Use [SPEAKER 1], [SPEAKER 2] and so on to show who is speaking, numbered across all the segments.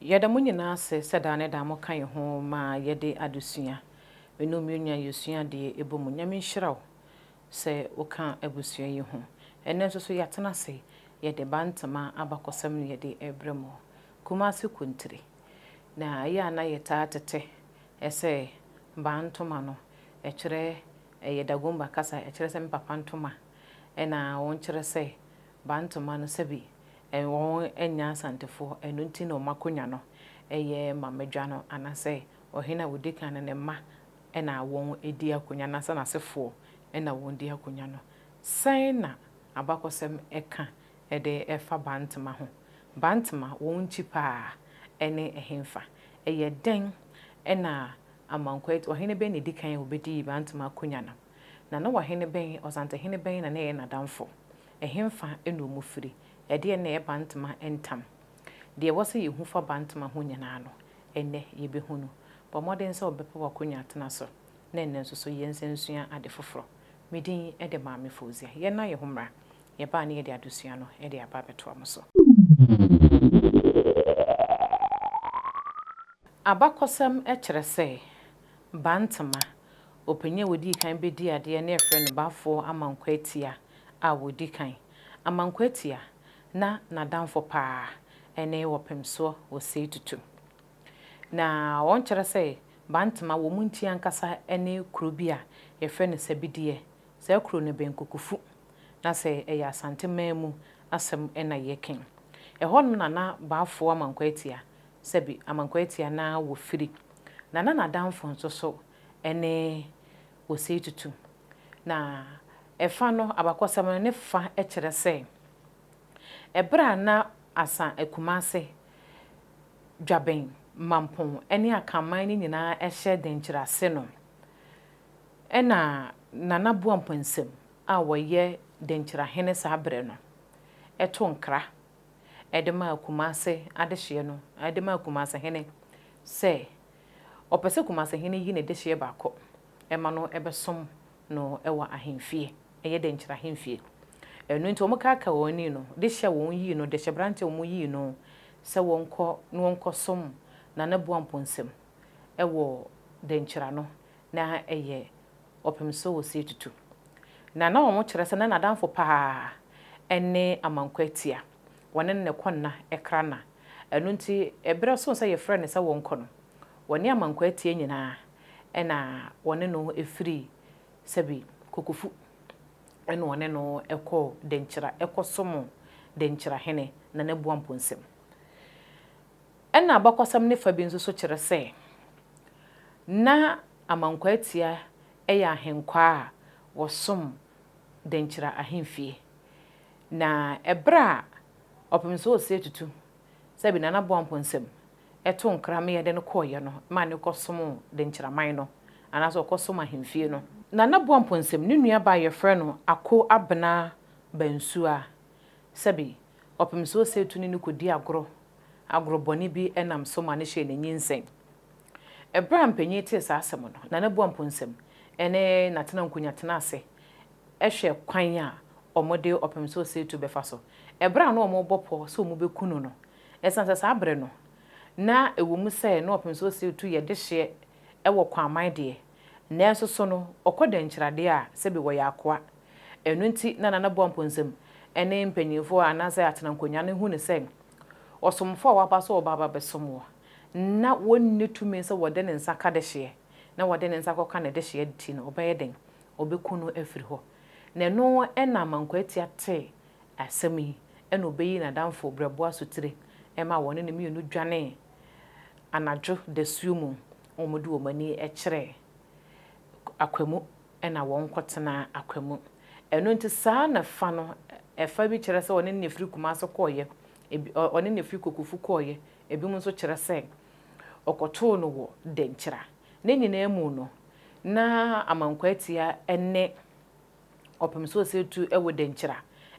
[SPEAKER 1] Yɛda mo nyinaa ase sɛ daa ne daa moka yɛn ho ma yɛde adesua. Me ne me nua yɛsua adeɛ ɛbɔ mu. Nyame nhyira wo sɛ woka abusua yi ho. Ɛnnɛ nso so yɛatena ase yɛde Bantama abakɔsɛm no yɛde rebrɛ mo. Kumasi Kontire. Na ɛyɛ a na yɛtaa tete sɛ Bantoma no ɛkyerɛ ɛyɛ Dagomba kasa ɛkyerɛ sɛ me papa ntoma ɛna wɔn kyerɛ sɛ Bantoma no sɛbi wɔn nyɛ Asantefoɔ ɛno nti na wɔn akonnwa no ɛyɛ Mamedwa no anaasɛ ɔhene a ɔdi kan no ne mma ɛna wɔn di akonnwa anaasɛ n'asefoɔ ɛna wɔn di akonnwa no. Sɛn na abakɔsɛm ɛka ɛde ɛfa Bantama ho? Bantama wɔn nkyi paa ɛne ɛhemfa? Ɛyɛ dɛn ɛna Amankwa ɔhene bɛn na ɛdi kan a ɔbɛdii Bantama akonnwa no? Na na ɔhene bɛn, Ɔsantehene bɛn na na ɛyɛ n'adamfo? Ɛhemfa na wɔn firi? Ɛdeɛn na ɛyɛ Bantama ntam? Deɛ ɛwɔ sɛ yɛhu fa Bantama ho nyinaa no, ɛnnɛ yɛbɛhu no. Bɔ mmɔden sɛ wobɛpɛ w'akonnwa atena so, na ɛnnɛ nso so yɛnsan nsua ade foforɔ. Me din de Maame Fauzia. Yɛnna yɛn ho mmra. Yɛbaa ne yɛde adesua no de aba abɛtoa mo so. Abakɔsɛm kyerɛ sɛ, Bantama, ɔpanin a ɔdii kan bɛdii adeɛ ne yɛfrɛ no Baffour Amankwa Atia a ɔdi kan. Amankwa Atia, na n'adamfo paa ne Ɔpemsoɔ Osei Tutu. Na wɔkyerɛ sɛ Bantama wɔn nti ankasa ne kuro bi a yɛfrɛ no Sabideɛ. Saa kuro no bɛn Kokofu, na sɛ ɛyɛ Asante man mu asɛm na yɛreka yi. Ɛhɔnom na na Baffour Amankwa Atia, sɛbi Amankwa Atia na wɔfiri. Na na n'adamfo nso so ne Osei Tutu. Na ɛfa no, abakɔsɛm no ne fa kyerɛ sɛ, ɛberɛ a na Asa Kumase, Dwaben, Mampong ne Akanman no nyinaa hyɛ Denkyira ase no, ɛna Nana Boamponsem a ɔyɛ Denkyira hene saa berɛ no to nkra de maa Kumase adehyeɛ no, de maa Kumase hene sɛ ɔpɛ sɛ Kumase hene yi ne dehyeɛ baako ma no bɛsom no wɔ ahemfie, ɛyɛ Denkyira ahemfie. Ɛno nti wɔkaakaa wɔn ani no, dehyeɛ a wɔyii no, dehyeberanteɛ a wɔyii no sɛ wɔnkɔ na wɔnkɔsom Nana Boamponsem wɔ Denkyira no, na ɛyɛ Ɔpemsoɔ Osei Tutu. Na na wɔkyerɛ sɛ na n'adamfo paa ne Amankwa Atia. Wɔne no na ɛkɔ nna kra nna. Ɛno nti berɛ soo sɛ yɛfrɛ no sɛ wɔnkɔ no, wɔne Amankwa Atia nyinaa na wɔne no firii sɛbi Kokofu na wɔne no kɔɔ Denkyira kɔsomoo Denkyira hene Nana Buamponsem. Ɛna abakɔsɛm no fa bi nso so kyerɛ sɛ na Amankwaa Atia yɛ ahenkwaa a wɔsom Denkyira ahemfie. Na ɛberɛ a Ɔpemsoɔ Osei Tutu, sɛbi Nana Boamponsem, too nkra ma yɛde no kɔeɛ no maa no kɔsomoo Denkyiraman no anaasɛ ɔkɔsom ahemfie no. Nana Boamponsem ne nuabaa a yɛfrɛ no Ako Abena Bansua, sɛbi Ɔpemsoɔ Osei Tutu ne no kɔdii agorɔ, agorɔ bɔne bi nam so ma no hyɛɛ no nyinsɛn. Ɛberɛ a mpanyin tee saa asɛm no, Nana Boamponsem ne N'Atenankonya tenaa ase hwɛɛ kwan a wɔde Ɔpemsoɔ Osei Tutu bɛfa so. Ɛberɛ a na wɔrebɔ pɔ sɛ wɔbɛku no no, ɛsiane sɛ saa berɛ no, na ɛwɔ mu sɛ na Ɔpemsoɔ Osei Tutu yɛ dehyeɛ wɔ Kwaman deɛ, nanso so no, ɔkɔ dɛnkyiradeɛ a, sɛbe wɔyɛ akoa. Ɛno nti na Nana Boamponsem ne mpanyimfoɔ anaasɛ Atenankonya no hu no sɛ ɔsomfoɔ a waba sɛ ɔreba abɛsom wɔ, na wɔnni tumi sɛ wɔde ne nsa ka dehyeɛ, na wɔde ne nsa kɔka ne dehyeɛ nti no, ɔbɛyɛ dɛn? Ɔbɛku no afiri hɔ. Na ɛno na Amankwaatia tee asɛm yi, ɛna ɔbɛyii n'adamfo Brɛboa Sotire maa wɔne no mmienu dwanee anadwo dasuo mu, na wɔde wɔn ani kyerɛɛ Akwamu na wɔkɔtenaa Akwamu. Ɛno nti saa na fa no, ɛfa bi kyerɛ sɛ ɔne no na ɛfiri Kumase kɔeɛ, ebi, ɔne no na ɛfiri Kokofu kɔeɛ, ebinom nso kyerɛ sɛ ɔkɔtoo no wɔ Denkyira. Ne nyinaa mu no, na Amankwaatia ne Ɔpemsoɔ Setu wɔ Denkyira,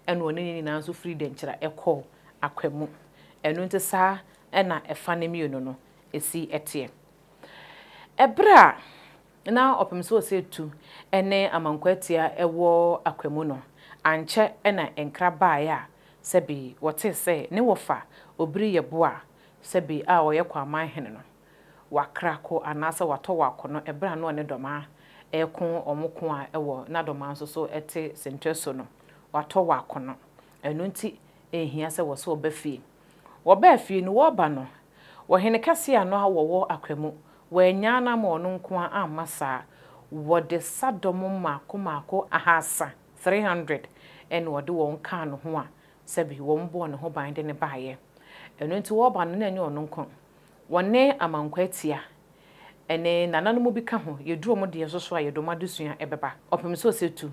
[SPEAKER 1] ɛna ɔne ne nyinaa nso firi Denkyira kɔɔ Akwamu. Ɛno nti saa na ɛfa no mmienu no si teɛ. Ɛberɛ a na Ɔpemsoɔ Setu ne Amankwaatia wɔ Akwamu no, ankyɛ na nkra baeɛ a sɛbe wɔtee sɛ ne wɔfa Obiri Yeboah. sɛbe a ɔyɛ Kwaman hene no, wakra ko anaasɛ watɔ wɔ akono ɛberɛ a na ɔne Dɔmaa reko wɔn ko a ɛwɔ na Dɔmaa nso so te Sentɛ so no, watɔ wɔ akono. Ɛno nti ɛnhia sɛ wɔ sɛ ɔba fie. Wɔbaa fie no, wɔreba no, ɔhene kɛseɛ a na wɔwɔ Akwamu, wɔannyaa no amma ɔno nko ara amma saa. Wɔde sadɔm mmaako mmaako ahaasa, 300, ɛna wɔde wɔn kaa ne ho a sɛbe wɔbɔɔ ne ho ban de no baeɛ. Ɛno nti wɔreba no, na ɛnyɛ ɔno nko. Wɔne Amankwaatia ne nananom bi ka ho. Yɛduru wɔn deɛ nso so a, yɛde wɔn adesua bɛba. Ɔpem sɛ Ɔsatu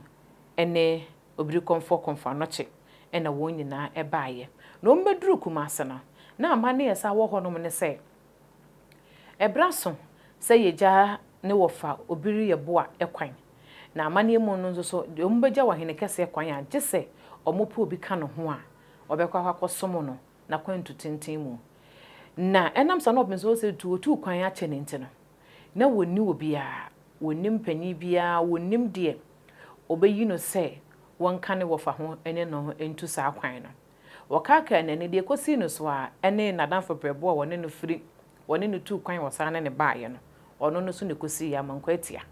[SPEAKER 1] ne Obirikɔmfoɔ Kɔmfo Anɔkye na wɔn nyinaa baeɛ. Na wɔbɛduruu Kumase no, na amanneɛ a ɛsan wɔ hɔnom ne sɛ, Ɛberɛ aso sɛ yɛgya ne wɔfa Obiriyɛboa kwan. Na amanneɛ mu no nso so, deɛ wɔbɛgya ɔhene kɛseɛ kwan a, gye sɛ wɔpɛ obi ka ne ho a ɔbɛkɔ akɔsom no n'akwantu tenten mu. Na ɛnam saa na ɔpem sɛ ɔsɛ tu, ɔtuu kwan akyɛ no nti no, na wɔnni obiara, wɔnnim panin biara, wɔnnim deɛ ɔbɛyi no sɛ wɔnka ne wɔfa ho ne no ntu saa kwan no. Wɔkaakaa n'ani, deɛ ɛkɔsii no so ara ne n'adamfo berɛboɔ a wɔne no firi, wɔne no tuu kwan wɔsan ne no baeɛ no, ɔno no so na ɛkɔsiiɛ, Amankwa Atia.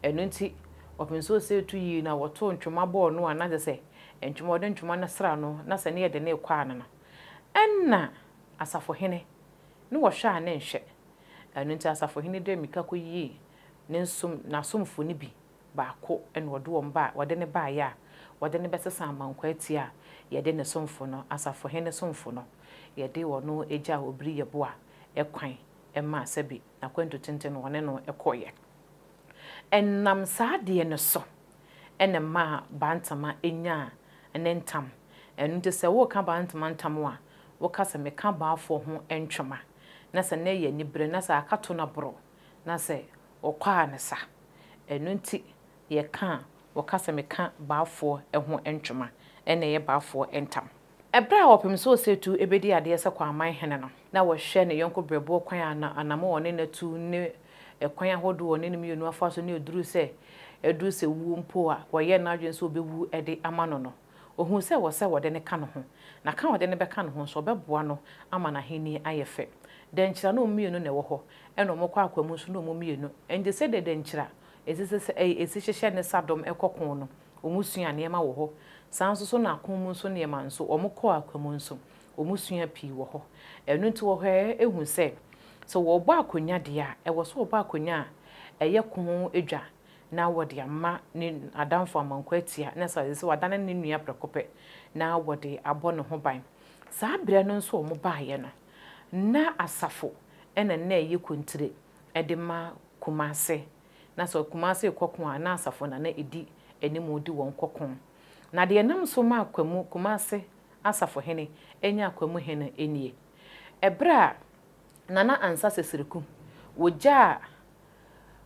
[SPEAKER 1] Ɛno nti, ɔpem sɛ ɔsɛ tu yii no a wɔtoo ntwoma bɔɔ no a na kyerɛ sɛ ntwoma, wɔde ntwoma no sraa no na sɛ ne yɛde no rekɔ a no no, ɛnna asafohene ne wɔhwɛ a ne nhwɛ. Ɛno nti asafohene de mmirika kɔyii ne nsom, n'asomfoɔ no bi baako na ɔde wɔn baa, wɔde no baeɛ a, wɔde no bɛsesa amankwaa atia a yɛde ne somfo no, asafohene somfo no, yɛde ɔno gyaa Obiri Yeboah kwan maa sɛbi n'akwantu tenten no wɔne no kɔeɛ. Ɛnam saa adeɛ no so na ɛmaa Bantama nyaa ne ntam. Ɛno nti sɛ woreka Bantama ntam a, woka sɛ meka Baafoɔ ho ntwoma, na sɛ na ɛyɛ aniberɛ, na sɛ akato no aboro, na sɛ ɔkɔ a ne sa. Ɛno nti yɛka a, wɔka sɛ meka Baafoɔ ho ntwoma, ɛna ɛyɛ Baafoɔ ntam. Ɛberɛ a ɔpem sɛ Osei-Tutu bɛdi adeɛ sɛ Kwaman hene no, na wɔhwɛ ne yɔnko berɛboɔ kwan a na anamɔn a ɔne no atu ne ɛkwan ahodoɔ a ɔne no mmienu afa so ne ɛduru sɛ ɛduru sɛ wuo mpo a wɔyɛɛ n'adwene sɛ ɔbɛwu de ama no no, ɔhuu sɛ ɛwɔ sɛ wɔde no ka ne ho, na ka a wɔde no bɛka ne ho nso, ɔbɛboa no ama n'ahennie ayɛ fɛ. Dɛnkyira na wɔn mmienu na ɛwɔ hɔ, ɛna wɔkɔ akoa mu nso na wɔn mmienu. Ɛnti sɛdeɛ dɛnkyira ɛsi sɛ ɛsi hyehyɛ ne sadɔm kɔ ko no, wɔsua nneɛma wɔ hɔ. Saa nso so na ako mu nso nneɛma nso, wɔkɔ akoa mu nso, wɔsua pii wɔ hɔ. Ɛno nti wɔhwɛ hu sɛ, sɛ wɔrebɔ akonnwa deɛ a, ɛwɔ sɛ wɔbɔ akonnwa a ɛyɛ ko dwa na wɔde ama ne adamfo Amankwaa Atia, na sɛ ɛsɛ sɛ wadane ne nua prɛko pɛ na wɔde abɔ ne ho ban. Saa berɛ no nso a wɔbaeɛ no, na asafo na na ɛyɛ kontire de ma Kumase. Na sɛ Kumase rekɔ ko a, na asafo na na ɛdi anim de wɔn kɔ ko. Na deɛ ɛnam so maa Kwamu, Kumase asafohene nyaa Kwamu hene nie. Ɛberɛ a Nana Ansah Sesiriku, wɔgyaa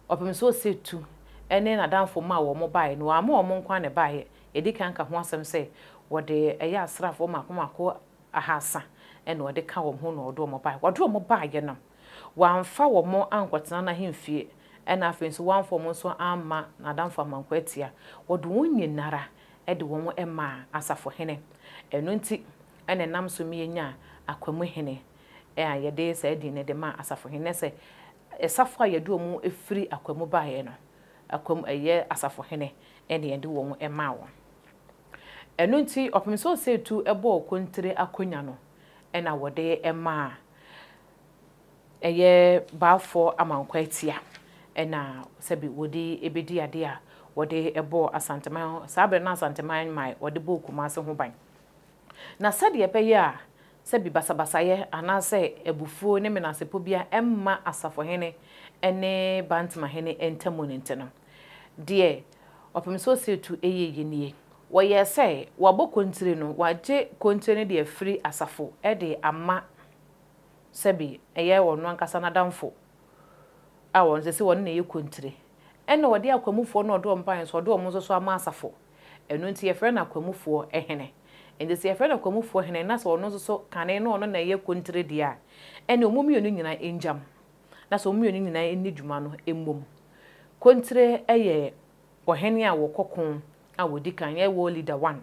[SPEAKER 1] Ɔpem sɛ Osei-Tu ne n'adamfo maa wɔn baeɛ no, wamma wɔn nko ara na ɛbaeɛ. Yɛadi kan aka ho asɛm sɛ wɔde ɛyɛ asraafoɔ mmaako mmaako ahaasa na wɔde ka wɔn ho na wɔde wɔn baeɛ. Wɔde wɔn baeɛ no, wamfa wɔn ankɔtena n'ahemfie, ɛna afei nso wamfa wɔn nso amma n'adamfo Amankwaa Atia. Wɔde wɔn nyinara de wɔn maa asafohene. Ɛno nti na ɛnam so ma yɛnyaa Akwamuhene a yɛde saa din no de maa asafohene. Na sɛ asafo a yɛde wɔn firi Akwamu baeɛ no, Akwamu ɛyɛ asafohene na yɛde wɔn maa wɔn. Ɛno nti ɔpem sɛ Osei-Tu bɔɔ Kontire akonnwa no na wɔde maa ɛyɛ Balfour Amankwa Atia na sɛbi wɔde bɛdi adeɛ a wɔde bɔɔ Asanteman, saa berɛ no Asanteman mae, wɔde bɔɔ Kumase ho ban. Na sɛdeɛ ɛbɛyɛ a sɛbi basabasayɛ anaasɛ abufuo ne menasepɔ biara mma asafohene ne Bantemahene ntamu no nti no, deɛ ɔpem sɛ Osei-Tu yɛeɛ nie. Wɔyɛɛ sɛ wɔabɔ kontire no, wɔagye kontire no de afiri asafo de ama sɛbi ɛyɛ ɔno ankasa n'adamfo a ɔno sɛsɛ ɔno na ɛyɛ kontire. Ɛna ɔde akwamufoɔ no a ɔde wɔn baeɛ nso, ɔde wɔn nso so ama asafo. Ɛno nti yɛfrɛ no akwamufoɔ hene. Nti sɛ yɛfrɛ no akwamufoɔ hene na sɛ ɔno nso so kane na ɔno na ɛyɛ kontire deɛ a, ɛne wɔn mmienu nyinaa ngyam. Na sɛ wɔn mmienu nyinaa nni dwuma no mmom. Kontire yɛ ɔhene a wɔkɔ ko a wɔdi kan yɛ war leader one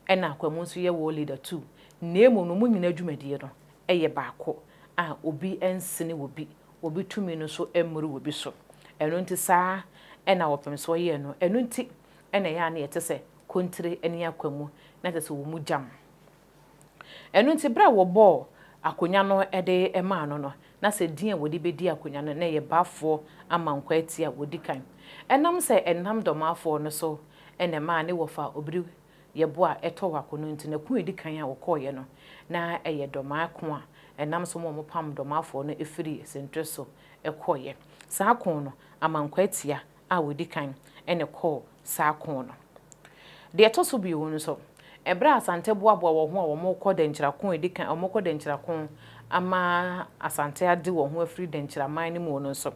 [SPEAKER 1] ɛna Akwamu nso yɛ war leader two na mmom no wɔn nyinaa dwumadie no yɛ baako. a obi nsene obi, obi tumi no nso mmoro obi so. Ɛno nti saa na wɔpem so yɛɛ no. Ɛno nti na ɛyɛ a na yɛte sɛ kontire ne akwamu, na kyerɛ sɛ wɔn mu gyam. Ɛno nti berɛ a wɔbɔɔ akonnwa no de maa no no, na sɛ din a wɔde bɛdi akonnwa no, na ɛyɛ Baafoɔ Amankwaa Ti a wɔdi kan. Ɛnam sɛ ɛnam Dɔmaafoɔ no so na ɛmaa ne wɔfa Obiri Yɛboa a ɛtɔ wɔ akono nti, na ko a ɛdi kan a wɔkɔeɛ no, na ɛyɛ Dɔmaa ko a ɛnam so ma wɔpam Dɔmaafoɔ no firii Sentre so kɔeɛ. Saa ko no, Amankwaa Tia a wɔdi kan na ɛkɔɔ saa ko no. Deɛ ɛtɔ so bio nso, ɛberɛ a Asante boaboa wɔn ho a wɔrekɔ Dankyira ko a ɛdi kan, wɔrekɔ Dankyira ko ama Asante ade wɔn ho afiri Dankyira man no mu no nso,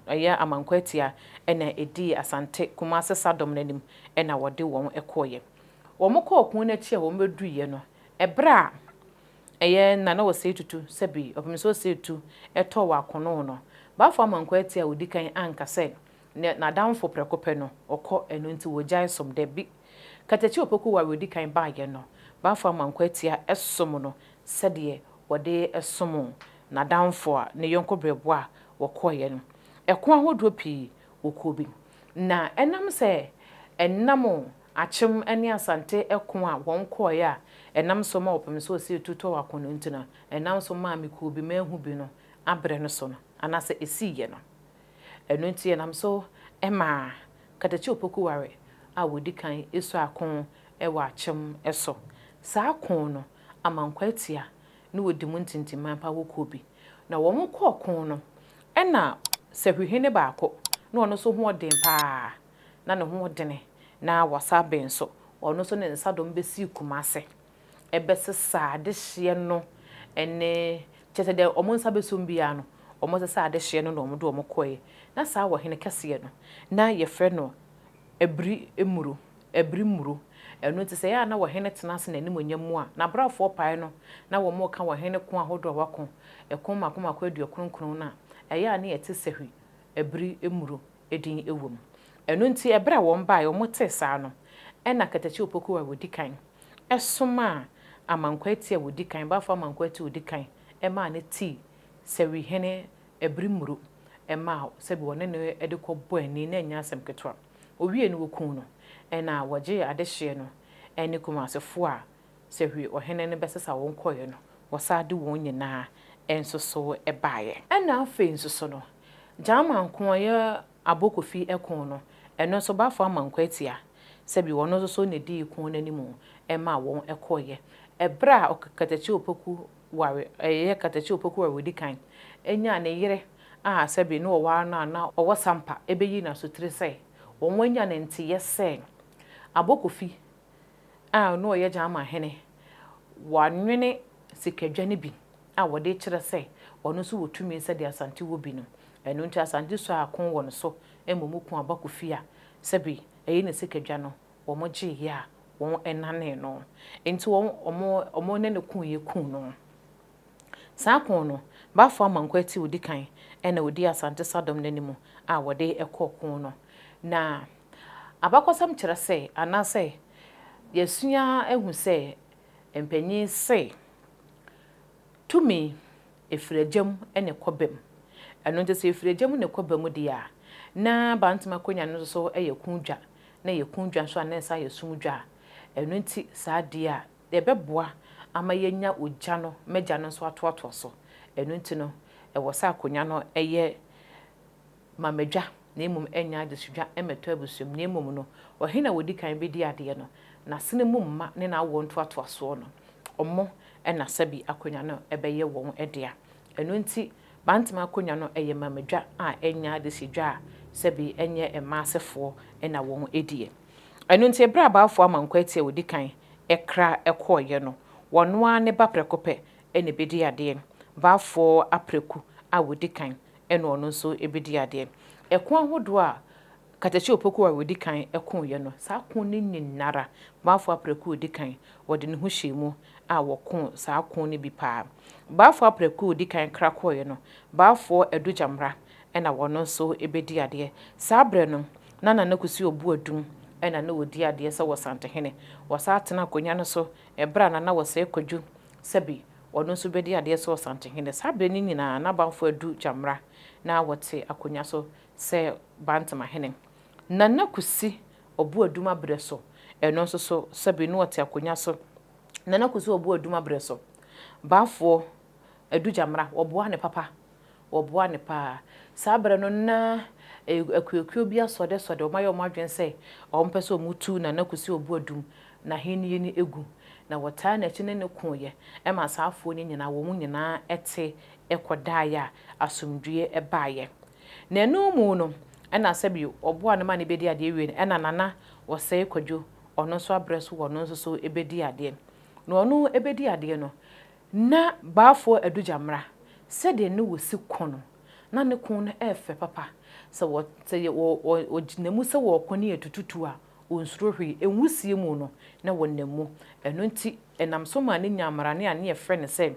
[SPEAKER 1] ɛyɛ Amankwaa Tia na ɛdii Asante Kumase Sadɔm no anim na wɔde wɔn kɔeɛ. Wɔkɔɔ ko no akyi a wɔbɛduiɛ no, ɛberɛ a ɛyɛ Nana Osei Tutu, sɛbi Ɔpemsoɔ Osei Tu tɔɔ wɔ akono no, Bafo Amankwaa Tia a ɔdi kan anka sɛ ne n'adamfo prɛko pɛ no, ɔkɔ, ɛno nti wɔgyae som. Dabi. Katakyi Opoku Ware ɔdi kan baeɛ no, Bafo Amankwaa Tia som no sɛdeɛ wɔde som n'adamfo a ne yɔnko berɛboɔ a wɔkɔeɛ no. Ɛko ahodoɔ pii wɔkɔɔ bi. Na ɛnam sɛ ɛnam Akyem ne Asante ko a wɔn kɔeɛ a ɛnam so ma wɔpem sɛ wɔsi tu tɔ ako no nti no, ɛnam so maa mekɔɔ bi manhu bi no abrɛ no so no, anaasɛ ɛsiiɛ no. Ɛno nti ɛnam so maa Katakyi Opoku Ware a wɔdi kan sua ako wɔ Akyem so. Saa ko no, Amankwaa Atia ne wɔdi mu ntintimman pa wɔ kuo bi. Na wɔn kɔɔ ko no, ɛna Sahwihene baako, na ɔno nso ho ɔden pa ara, na ne ho dene, na wasa ben nso, ɔno nso ne nsa dɔm bɛsii Kumase bɛsesaa adehyeɛ no ne, kyerɛ sɛ deɛ wɔn nsa bɛsom biara no, wɔsesaa adehyeɛ no na wɔde wɔn kɔeɛ. Na saa ɔhene kɛseɛ no, na yɛfrɛ no Abiri Mmuro, Abiri Mmuro. Ɛno nti sɛ ɛyɛ a na ɔhene tena ase n'animuonyam mu a, n'abraafoɔ pae no na wɔreka ɔhene ko ahodoɔ a wako, ɛko mmaako mmaako aduokron nkron no a, ɛyɛ a na yɛte sahwi, Abiri Mmuro din wɔ mu. Ɛno nti ɛberɛ a wɔn baeɛ, wɔtee saa no, ɛna Katakyi Opoku a ɔdi kan somaa Amankwaa-Ati a ɔdi kan, Bafo Amankwaa-Ati a ɔdi kan maa no tii Sɛwihene Abirimmuru maa sɛbi wɔne no de kɔ bɔɔ ani na ɛnyɛ asɛm ketewa. Wɔwiee no wɔkuu no, ɛna wɔgyee adehyeɛ no ne Kumasefoɔ a Sɛhwi ɔhene no bɛsesa wɔn kɔeɛ no, wɔsan de wɔn nyinaa nso so baeɛ. Ɛna afei nso so no, Gyama nko a ɔyɛ Abɔ Kofi ko no, ɛno nso Bafo Amankwa Atia, sɛbi ɔno nso so na ɛdii ko no anim maa wɔn kɔeɛ. Ɛberɛ a Ɔkatakyi Opoku Ware, ɛyɛ Katakyi Opoku Ware ɔdi kan nyaa ne yere a sɛbi na ɔware no a na ɔwɔ Sampa bɛyii no asotire sɛ wɔn anya no nteyɛ sɛ Abɔ Kofi a na ɔyɛ Gyama hene, wɔanwene sikadwa no bi a wɔde rekyerɛ sɛ ɔno nso wɔ tumi sɛdeɛ Asante wɔ bi no. Ɛno nti Asante suaa ako wɔ no so mmom ko aba Kofi a sɛbe ɛyɛ ne sikadwa no wɔgyeeɛ a wɔnanee no. Nti wɔn wɔn ne no koeɛ kuu no. Saa ko no, Bafo Amankwa Ati ɔdi kan na ɔdii Asante Sadom no anim a wɔde kɔɔ ko no. Na abakɔsɛm kyerɛ sɛ anaasɛ yɛasua ahu sɛ mpanyin se tumi firi agya mu na ɛkɔ ba mu. Ɛno nti sɛ ɛfiri agya mu na ɛkɔ ba mu deɛ a, na Bantama akonnwa no nso so yɛ ko dwa, na ɛyɛ ko dwa nso a na ɛsan yɛ sum dwa. Ɛno nti saa adeɛ a ɛbɛboa ama yɛanya ogya no ma gya no nso atoatoa so. Ɛno nti no, ɛwɔ sɛ akonnwa no yɛ mamadwa na mmom ɛnyɛ adesudwa mmɛtɔ abusua mu, na mmom no, ɔhene a ɔdi kan bɛdi adeɛ no, n'asene mu mma ne n'awoɔ ntoatoasoɔ no, wɔn na sɛbi akonnwa no bɛyɛ wɔn dea. Ɛno nti, Bantama akonnwa no yɛ mamadwa a ɛnyɛ adesudwa a sɛbi ɛnyɛ mmaa asefoɔ na wɔn die. Ɛno nti, ɛberɛ a Baafoɔ Amankwaa Ati a ɔdi kan kra kɔeɛ no, ɔno ara ne ba prɛko pɛ na ɛbɛdi adeɛ, Baafoɔ Apreku a ɔdi kan ɛna ɔno nso bɛdi adeɛ. Ɛko ahodoɔ a Katakyi Opoku a ɔdi kan koeɛ no, saa ko no nyinara, Bafo Apraku a ɔdi kan, ɔde ne ho hyɛɛ mu a wɔkoo saa ko no bi pa ara. Bafo Apraku a ɔdi kan kra kɔeɛ no, Bafoɔ Adu Gyamra na ɔno nso bɛdi adeɛ. Saa berɛ no, na Nana Kusi Obuadum na na ɔdi adeɛ sɛ Ɔsantehene. Wɔsan tenaa akonnwa no so berɛ a Nana Osei Kwadwo Sɛbi. ɔno nso bɛdi adeɛ sɛ Ɔsantehene. Saa berɛ no nyinaa na Bamfoɔ Adu Gyamera na wɔte akonnwa so sɛ Bantamahene. Nana Kusi Ɔboadum aberɛ so, ɛno nso so sɛbe na ɔte akonnwa so. Nana Kusi Ɔboadum aberɛ so, Baafoɔ Adu Gyamera, wɔboa no papa. Wɔboa no paa. Saa berɛ no na akuokuo bi asɔdesɔde, wɔayɛ wɔn adwene sɛ wɔpɛ sɛ wɔtu Nana Kusi Obuadum n'ahennie no gu. Na wɔtaa n'akyi ne no koeɛ ma saa afoɔ no nyinaa, wɔn nyinaa te kɔdaeɛ a asomdwoeɛ baeɛ. Na ɛno mu no, ɛna sɛbi wɔboa no ma no bɛdi adeɛ wie no, ɛna Nana Osei Kwadwo, ɔno nso abrɛ so ɔno nso so bɛdi adeɛ. Na ɔno bɛdi adeɛ no, Ná Baafoɔ Adugya mmra. Sɛdeɛ ne wɔsi ko no, na ne ko no yɛ fɛ papa. Sɛ wɔ, sɛ wɔ, wɔ, wɔgyina mu sɛ wɔreko ne atututu a, wɔnsuro hwee. Nwusie mu no, na wɔnam mu. Ɛno nti, ɛnam so maa no nyaa mmara ne a ne yɛfrɛ no sɛ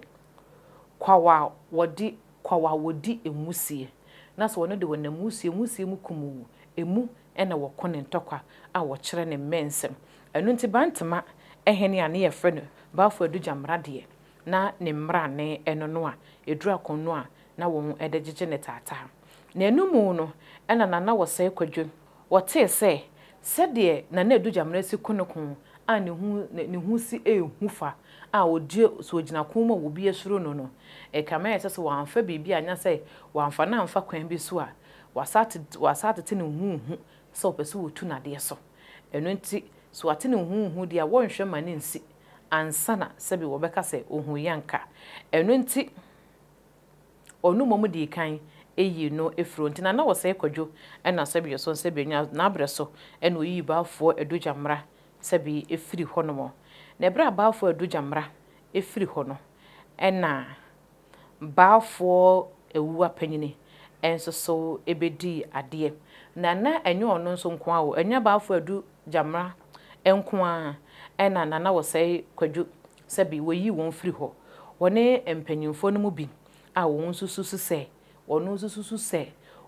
[SPEAKER 1] kwaw a wɔde, kwaw a wɔdi nwusie. Na sɛ ɔno de wɔnam nwusie, nwusie mu kumoo, emu na wɔko ne ntɔkwa a wɔkyerɛ ne mmɛnsɛm. Ɛno nti Bantama hene a ne yɛfrɛ no Balfour Adugya Mmara deɛ, na ne mmara ne ɛno no a ɛduru akɔnnɔ a na wɔn de gyegye no taataa. Na ɛno mu no na Nana Wɔsɛe Kwadwo wɔtee sɛ sɛdeɛ Nana Adugya Mmara si ko ne ko a ne ho ne ho si ɛrehu fa a ɔgye sɛ ɔgyina ko mu a obi asuro no no, ɛkame ayɛ sɛ sɛ wɔamfa biribi anyɛ sɛ wɔamfa no amfa kwan bi so a wasa atete ne ho hu sɛ ɔpɛ sɛ ɔtu n'adeɛ so. Ɛno nti, sɛ wɔate ne huuhu deɛ a, wɔnhwɛ mma no nsi ansa na sɛbe wɔbɛka sɛ ɔhui anka. Ɛno nti, ɔno mmom dii kan yii no firii hɔ. Nti na na wɔsɛe Kwadwo na sɛbe ɔsɔ sɛbe ɔnya n'abrɛ so na ɔyii Baafoɔ Adu Gyamera sɛbe firii hɔnom. Na ɛberɛ a Baafoɔ Adu Gyamera firi hɔ no, ɛna Baafoɔ Awuwa panyini nso so bɛdii adeɛ. Na na ɛnyɛ ɔno nso nko ara o, ɛnyɛ Baafoɔ Adu Gyamera nko ara na Nana Osei Kwadwo sɛbe wɔyii wɔn firi hɔ. Wɔne mpanimfoɔ no mu bi a wɔn nso susu sɛ, wɔn nso susu sɛ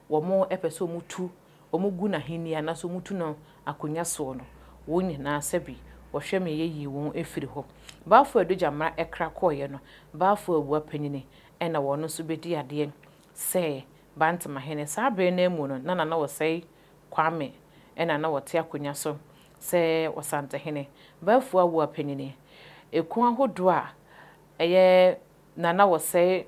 [SPEAKER 1] wɔpɛ sɛ wɔtu wɔgu n'ahenni anaasɛ wɔtu no akonnwa soɔ no, wɔn nyinaa sɛbi wɔhwɛ me yɛyii wɔn firi hɔ. Bafo Adu Gyamera kra kɔeɛ no, Bafo Awua panyini na wɔn nso bɛdii adeɛ sɛ Bantamahene. Saa berɛ no ara mu no, na Nana Osei Kwame na na ɔte akonnwa so sɛ Ɔsantehene. Bafo Awua panyini, ekuo ahodoɔ a ɛyɛ Nana Osei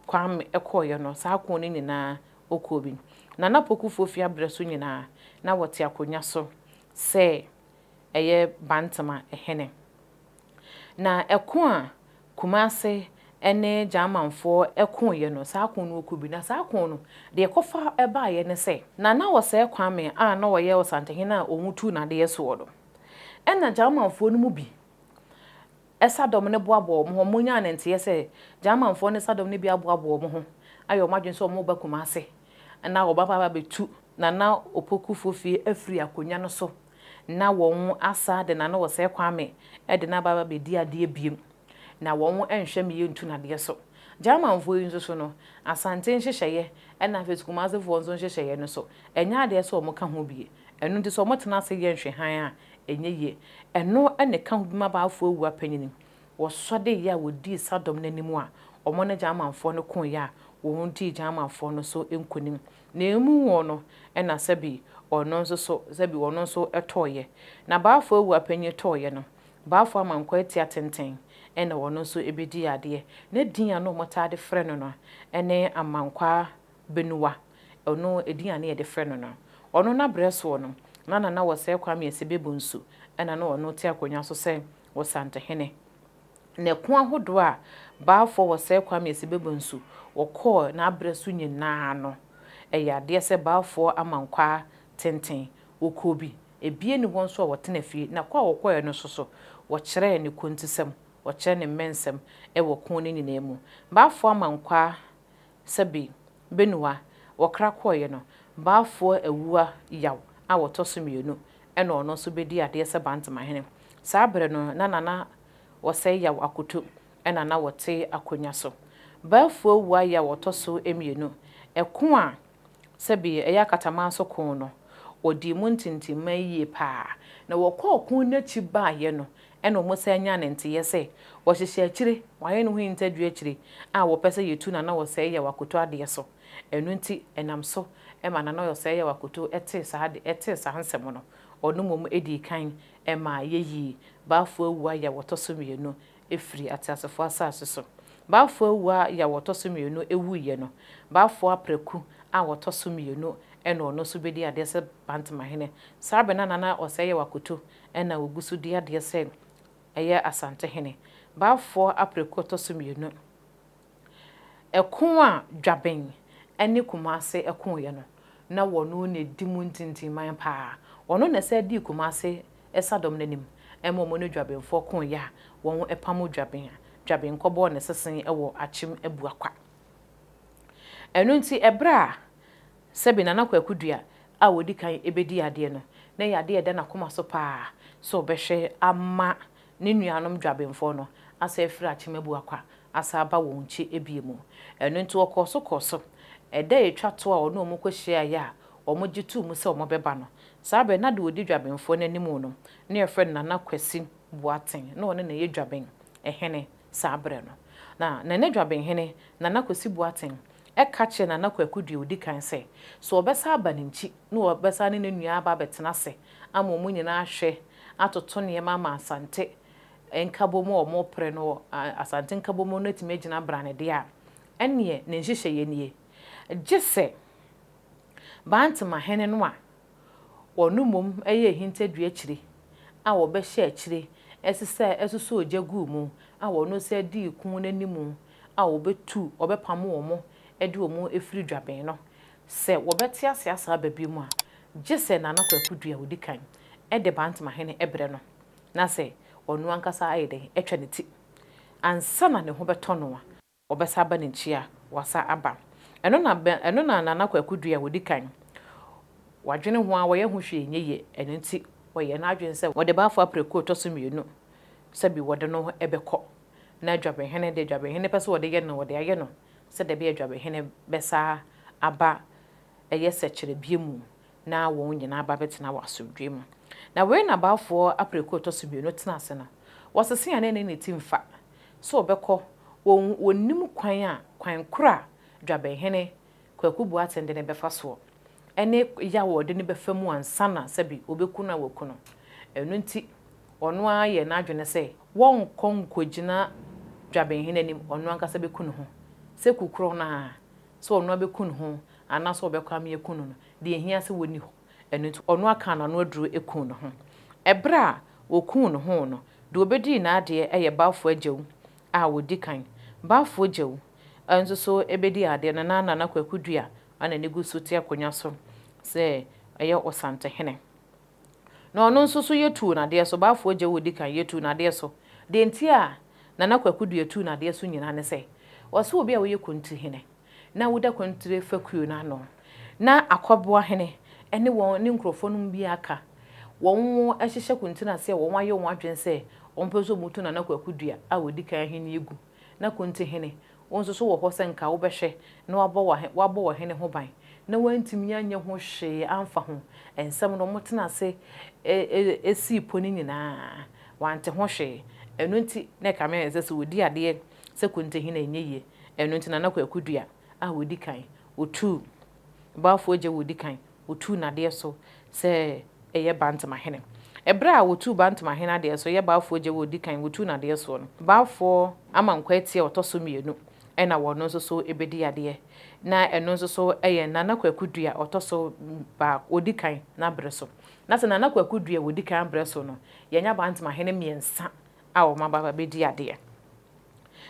[SPEAKER 1] Kwame kɔeɛ no, saa ko no nyinaa ɔkɔɔ bi. Nana Poku Fofie aberɛ so nyinaa, na wɔte akonnwa so sɛ ɛyɛ Bantama hene. Na ɛko a Kumase ne Gyamanfoɔ koeɛ no, saa ko no ɔkɔɔ bi. Na saa ko no, deɛ ɛkɔfa baeɛ ne sɛ, Nana Osei Kwame a na ɔyɛ Ɔsantehene a wɔtuu no adeɛ soɔ no, ɛna Gyamanfoɔ no mu bi Sadɔm no boaboa wɔn ho, wɔnyaa no nteɛ sɛ Germanfoɔ ne Sadɔm no bi aboaboa wɔn ho ayɛ wɔn adwene sɛ wɔreba Kumase na wɔbɛba abɛtu Nana Opoku Fofie afiri akonnwa no so na wɔn asa de Nana Osei Kwame de no aba abɛdi adeɛ biom na wɔn nhwɛ me yɛntu no adeɛ so. Germanfoɔ yi nso so no, Asante nhyehyɛeɛ ɛna afei nso Kumasefoɔ nso nhyehyɛeɛ no so, ɛnyɛ adeɛ sɛ wɔka ho bie. Ɛno nti sɛ wɔtena ase yɛ nhwɛhan a, ɛnyɛ yie. Ɛno na ɛka ho bi ma Baalfoɔ awua panyin. Wɔsɔdeeɛ a wɔdii Sodom no anim a wɔne Germanfoɔ no koeɛ a wɔdii Germanfoɔ no so nkonim. Na emu wɔn no na sɛbi ɔno nso so sɛbi ɔno nso tɔeɛ. Na Baalfoɔ awua panyin tɔeɛ no, Baalfoɔ amankwa atia tenten na ɔno nso bɛdii adeɛ. Ne din a na wɔtaa de frɛ no no ne Amankwaa Benua, ɔno edin a na yɛde frɛ no no. Ɔno n'abrɛ soɔ no, na Nana Wɔsɛe Kwame Asibebonsu na na ɔno te akonnwa so sɛ Ɔsantehene. Na ɛko ahodoɔ a Balfour Wɔsɛe Kwame Asibebonsu wɔkɔɔ n'abrɛ so nyinaa no, ɛyɛ adeɛ sɛ Balfour Amankwaa Tenten wɔkɔɔ bi. Ebie nni hɔ nso a wɔtena fie. Na kɔ a wɔkɔeɛ no nso so, wɔkyerɛɛ ne kontisɛm, wɔkyerɛɛ ne mmɛnsɛm wɔ ko no nyinaa mu. Balfour Amankwaa Sɛbe, Benua, wɔkra kɔeɛ no, Baafoɔ Awuah Yaw a ɔtɔ so mmienu na ɔno nso bɛdii adeɛ sɛ Bantamahene. Saa berɛ no, na Nana Osei Yaw Akoto na na ɔte akonnwa so. Baafoɔ Awuah Yaw ɔtɔ so mmienu, ɛko a sɛbe ɛyɛ akatamanso ko no, ɔdii mu ntintimman yie pa ara. Na wɔkɔɔ ko no akyi baeɛ no, Ɛna wɔsan nyaa ne nteyɛ sɛ, wɔhyehyɛ akyire, wɔayɛ ne ho hintadua akyire a wɔpɛ sɛ yɛtu Nana Osei Yaw Akoto adeɛ so. Ɛno nti, ɛnam so ma Nana Osei Yaw Akoto tee saa ade, tee saa nsɛm no. Ɔno mmom dii kan maa yɛyii Bafo Awuah Yaw ɔtɔ so mmienu firii ateasefoɔ asase so. Bafo Awuah Yaw ɔtɔ so mmienu wuiɛ no, Bafo Apraku a ɔtɔ so mmienu na ɔno nso bɛdii adeɛ sɛ Bantamahene. Saa berɛ no na Nana Osei Yaw Akoto na ɔgu so di adeɛ sɛ ɛyɛ Asantehene. Baafoɔ aprɛko ɔtɔ so mmienu. Ɛko a Dwaben ne Kumase koeɛ no, na wɔno na ɛdi mu ntintinman pa ara. Ɔno na ɛsan dii Kumase sadɔm no anim ma wɔne Dwabenfoɔ koeɛ a wɔpamo Dwaben a Dwaben kɔbɔɔ ne sese wɔ Akyem Abuakwa. Ɛno nti ɛberɛ a Sɛbe Nana Kwaku Dua a ɔdi kan bɛdii adeɛ no, na ɛyɛ adeɛ a ɛda n'akoma so pa ara sɛ ɔbɛhwɛ ama ne nuanom Dwabenfoɔ no asan afiri Akyem Abuakwa asan aba wɔn nkyi bio mu. Ɛno nti ɔkɔɔ so kɔɔ so. Ɛda a ɛtwa toɔ a ɔne wɔn kɔhyiaeɛ a wɔgye too mu sɛ wɔbɛba no, saa berɛ no na deɛ ɔdi Dwabenfoɔ no anim no na yɛfrɛ no Nana Kwasi Boateng, na ɔno na ɛyɛ Dwaben hene saa berɛ no. Na Nana Dwaben hene, Nana Kwasi Boateng, ka kyerɛɛ Nana Kwaku deɛ ɔdi kan sɛ, sɛ ɔbɛsan aba ne nkyi na ɔbɛsan ne ne nua aba abɛtena ase ama wɔn nyinaa ahwɛ atoto nneɛma ama Asante nkabom a wɔrepere no wɔ Asante nkabom no atumi agyina brane deɛ a, ɛnneɛ ne nhyehyɛeɛ nie, Gye sɛ Bantama hene no a Wɔn mmom yɛɛ hintadua akyire a wɔbɛhyɛɛ akyire sesɛɛ sosɔɔ gya guu mu a wɔn nsa dii ko no anim a wɔbɛtu, wɔbɛpamo wɔn de wɔn afiri dwaben no. Sɛ wɔbɛte ase asan aba bio a, gye sɛ Nana Kwaku Dua a ɔdi kan de Bantamahene brɛ no na sɛ ɔno ankasa ayɛ dɛn atwa ne ti ansa na ne ho bɛtɔ no a. Wɔbɛsa aba ne nkyi a, wasa aba. Ɛno na bɛ, ɛno na Nana Kwaku Dua a ɔdi kan. Wadwene ho ara, wɔyɛ ho hwee nyɛ yie. Ɛno nti, ɔyɛɛ n'adwene sɛ wɔde Bafo Apraku a ɔtɔ so mmienu, sɛbi wɔde no bɛkɔ. Na Dwabehene deɛ Dwabehene pɛ sɛ wɔde yɛ no no, wɔde ayɛ no sɛdeɛ ɛbɛyɛ a Dwabehene bɛsa aba ɛyɛ sɛkyerɛ mu na wɔn nyinaa aba abɛtena wɔ asomdwoeɛ mu. Na wei na Baafoɔ aprɛko a ɛtɔ so mmienu tena ase no, wɔsese a na ɛne ne ti mfa sɛ ɔbɛkɔ, wɔn wɔnnim kwan a kwan korɔ a Dwabenhene Kwaku Boateng de no bɛfa soɔ, ɛne yaw a ɔde no bɛfa mu ansa na sɛbe ɔbɛku no a waku no. Ɛno nti ɔno ara yɛɛ n'adwene sɛ wɔnkɔ nkɔgyina Dwabenhene anim, ɔno ankasa bɛku ne ho sɛ ku korɔ no ara. sɛ ɔno ara bɛku ne ho anaasɛ ɔbɛkɔ ama yɛaku no no, deɛ ɛhia sɛ wɔnni hɔ. Ɛno nti, ɔno ara kaa n'ano aduro kuu ne ho. Ɛberɛ a ɔkuu ne ho no, deɛ ɔbɛdii n'adeɛ yɛ Balfour Agyawu a ɔdi kan. Balfour Agyawu nso so bɛdii adeɛ no, na Nana Kwaku Duah na ne gu so te akonnwa so sɛ ɔyɛ Ɔsantehene. Na ɔno nso so yɛtuu no adeɛ so, Balfour Agyawu a ɔdi kan, yɛtuu no adeɛ so. Deɛ nti a Nana Kwaku Duah tuu no adeɛ so nyinaa ne sɛ, ɔse obi a woyɛ Kontihene na woda Kontire fakuo no ano, na Akwaboahene ne wɔn ne nkurɔfoɔ no mu bi aka, wɔn hyehyɛ Kontire ase a wɔn ayɛ wɔn adwene sɛ wɔn pɛ sɛ wɔtu Nana Kwaku Duah a ɔdi kan ahennie gu, na Kontihene Wo nso so wɔ hɔ sɛ nka wobɛhwɛ na woabɔ woabɔ w'ɔhene ho ban, na woantumi anyɛ ho hwee amfa ho. Nsɛm no, wɔtenaa ase sii po no nyinaa, wɔante ho hwee. Ɛno nti na ɛkame ayɛ sɛ sɛ wɔdi adeɛ sɛ kontihene a ɛnyɛ yie. Ɛno nti Nana Kwaku Dua a ɔdi kan, ɔtuu Balfour Agya a ɔdi kan, Wɔtuu no adeɛ so sɛ ɛyɛ Bantamahene. Ɛberɛ a wɔtuu Bantamahene adeɛ so, ɛyɛ Balfour Gyewu a ɔdi kan, wɔtuu no adeɛ soɔ no, Balfour Amankwaa Atia a ɔtɔ so mmienu na wɔno nso so bɛdi adeɛ. Na ɛno nso so yɛ Nana Kwaku Dua a ɔtɔ so baako, ɔdi kan n'aberɛ so. Na sɛ Nana Kwaku Dua a ɔdi kan aberɛ so no, yɛanya Bantamahene mmiɛnsa a wɔaba abɛdi adeɛ.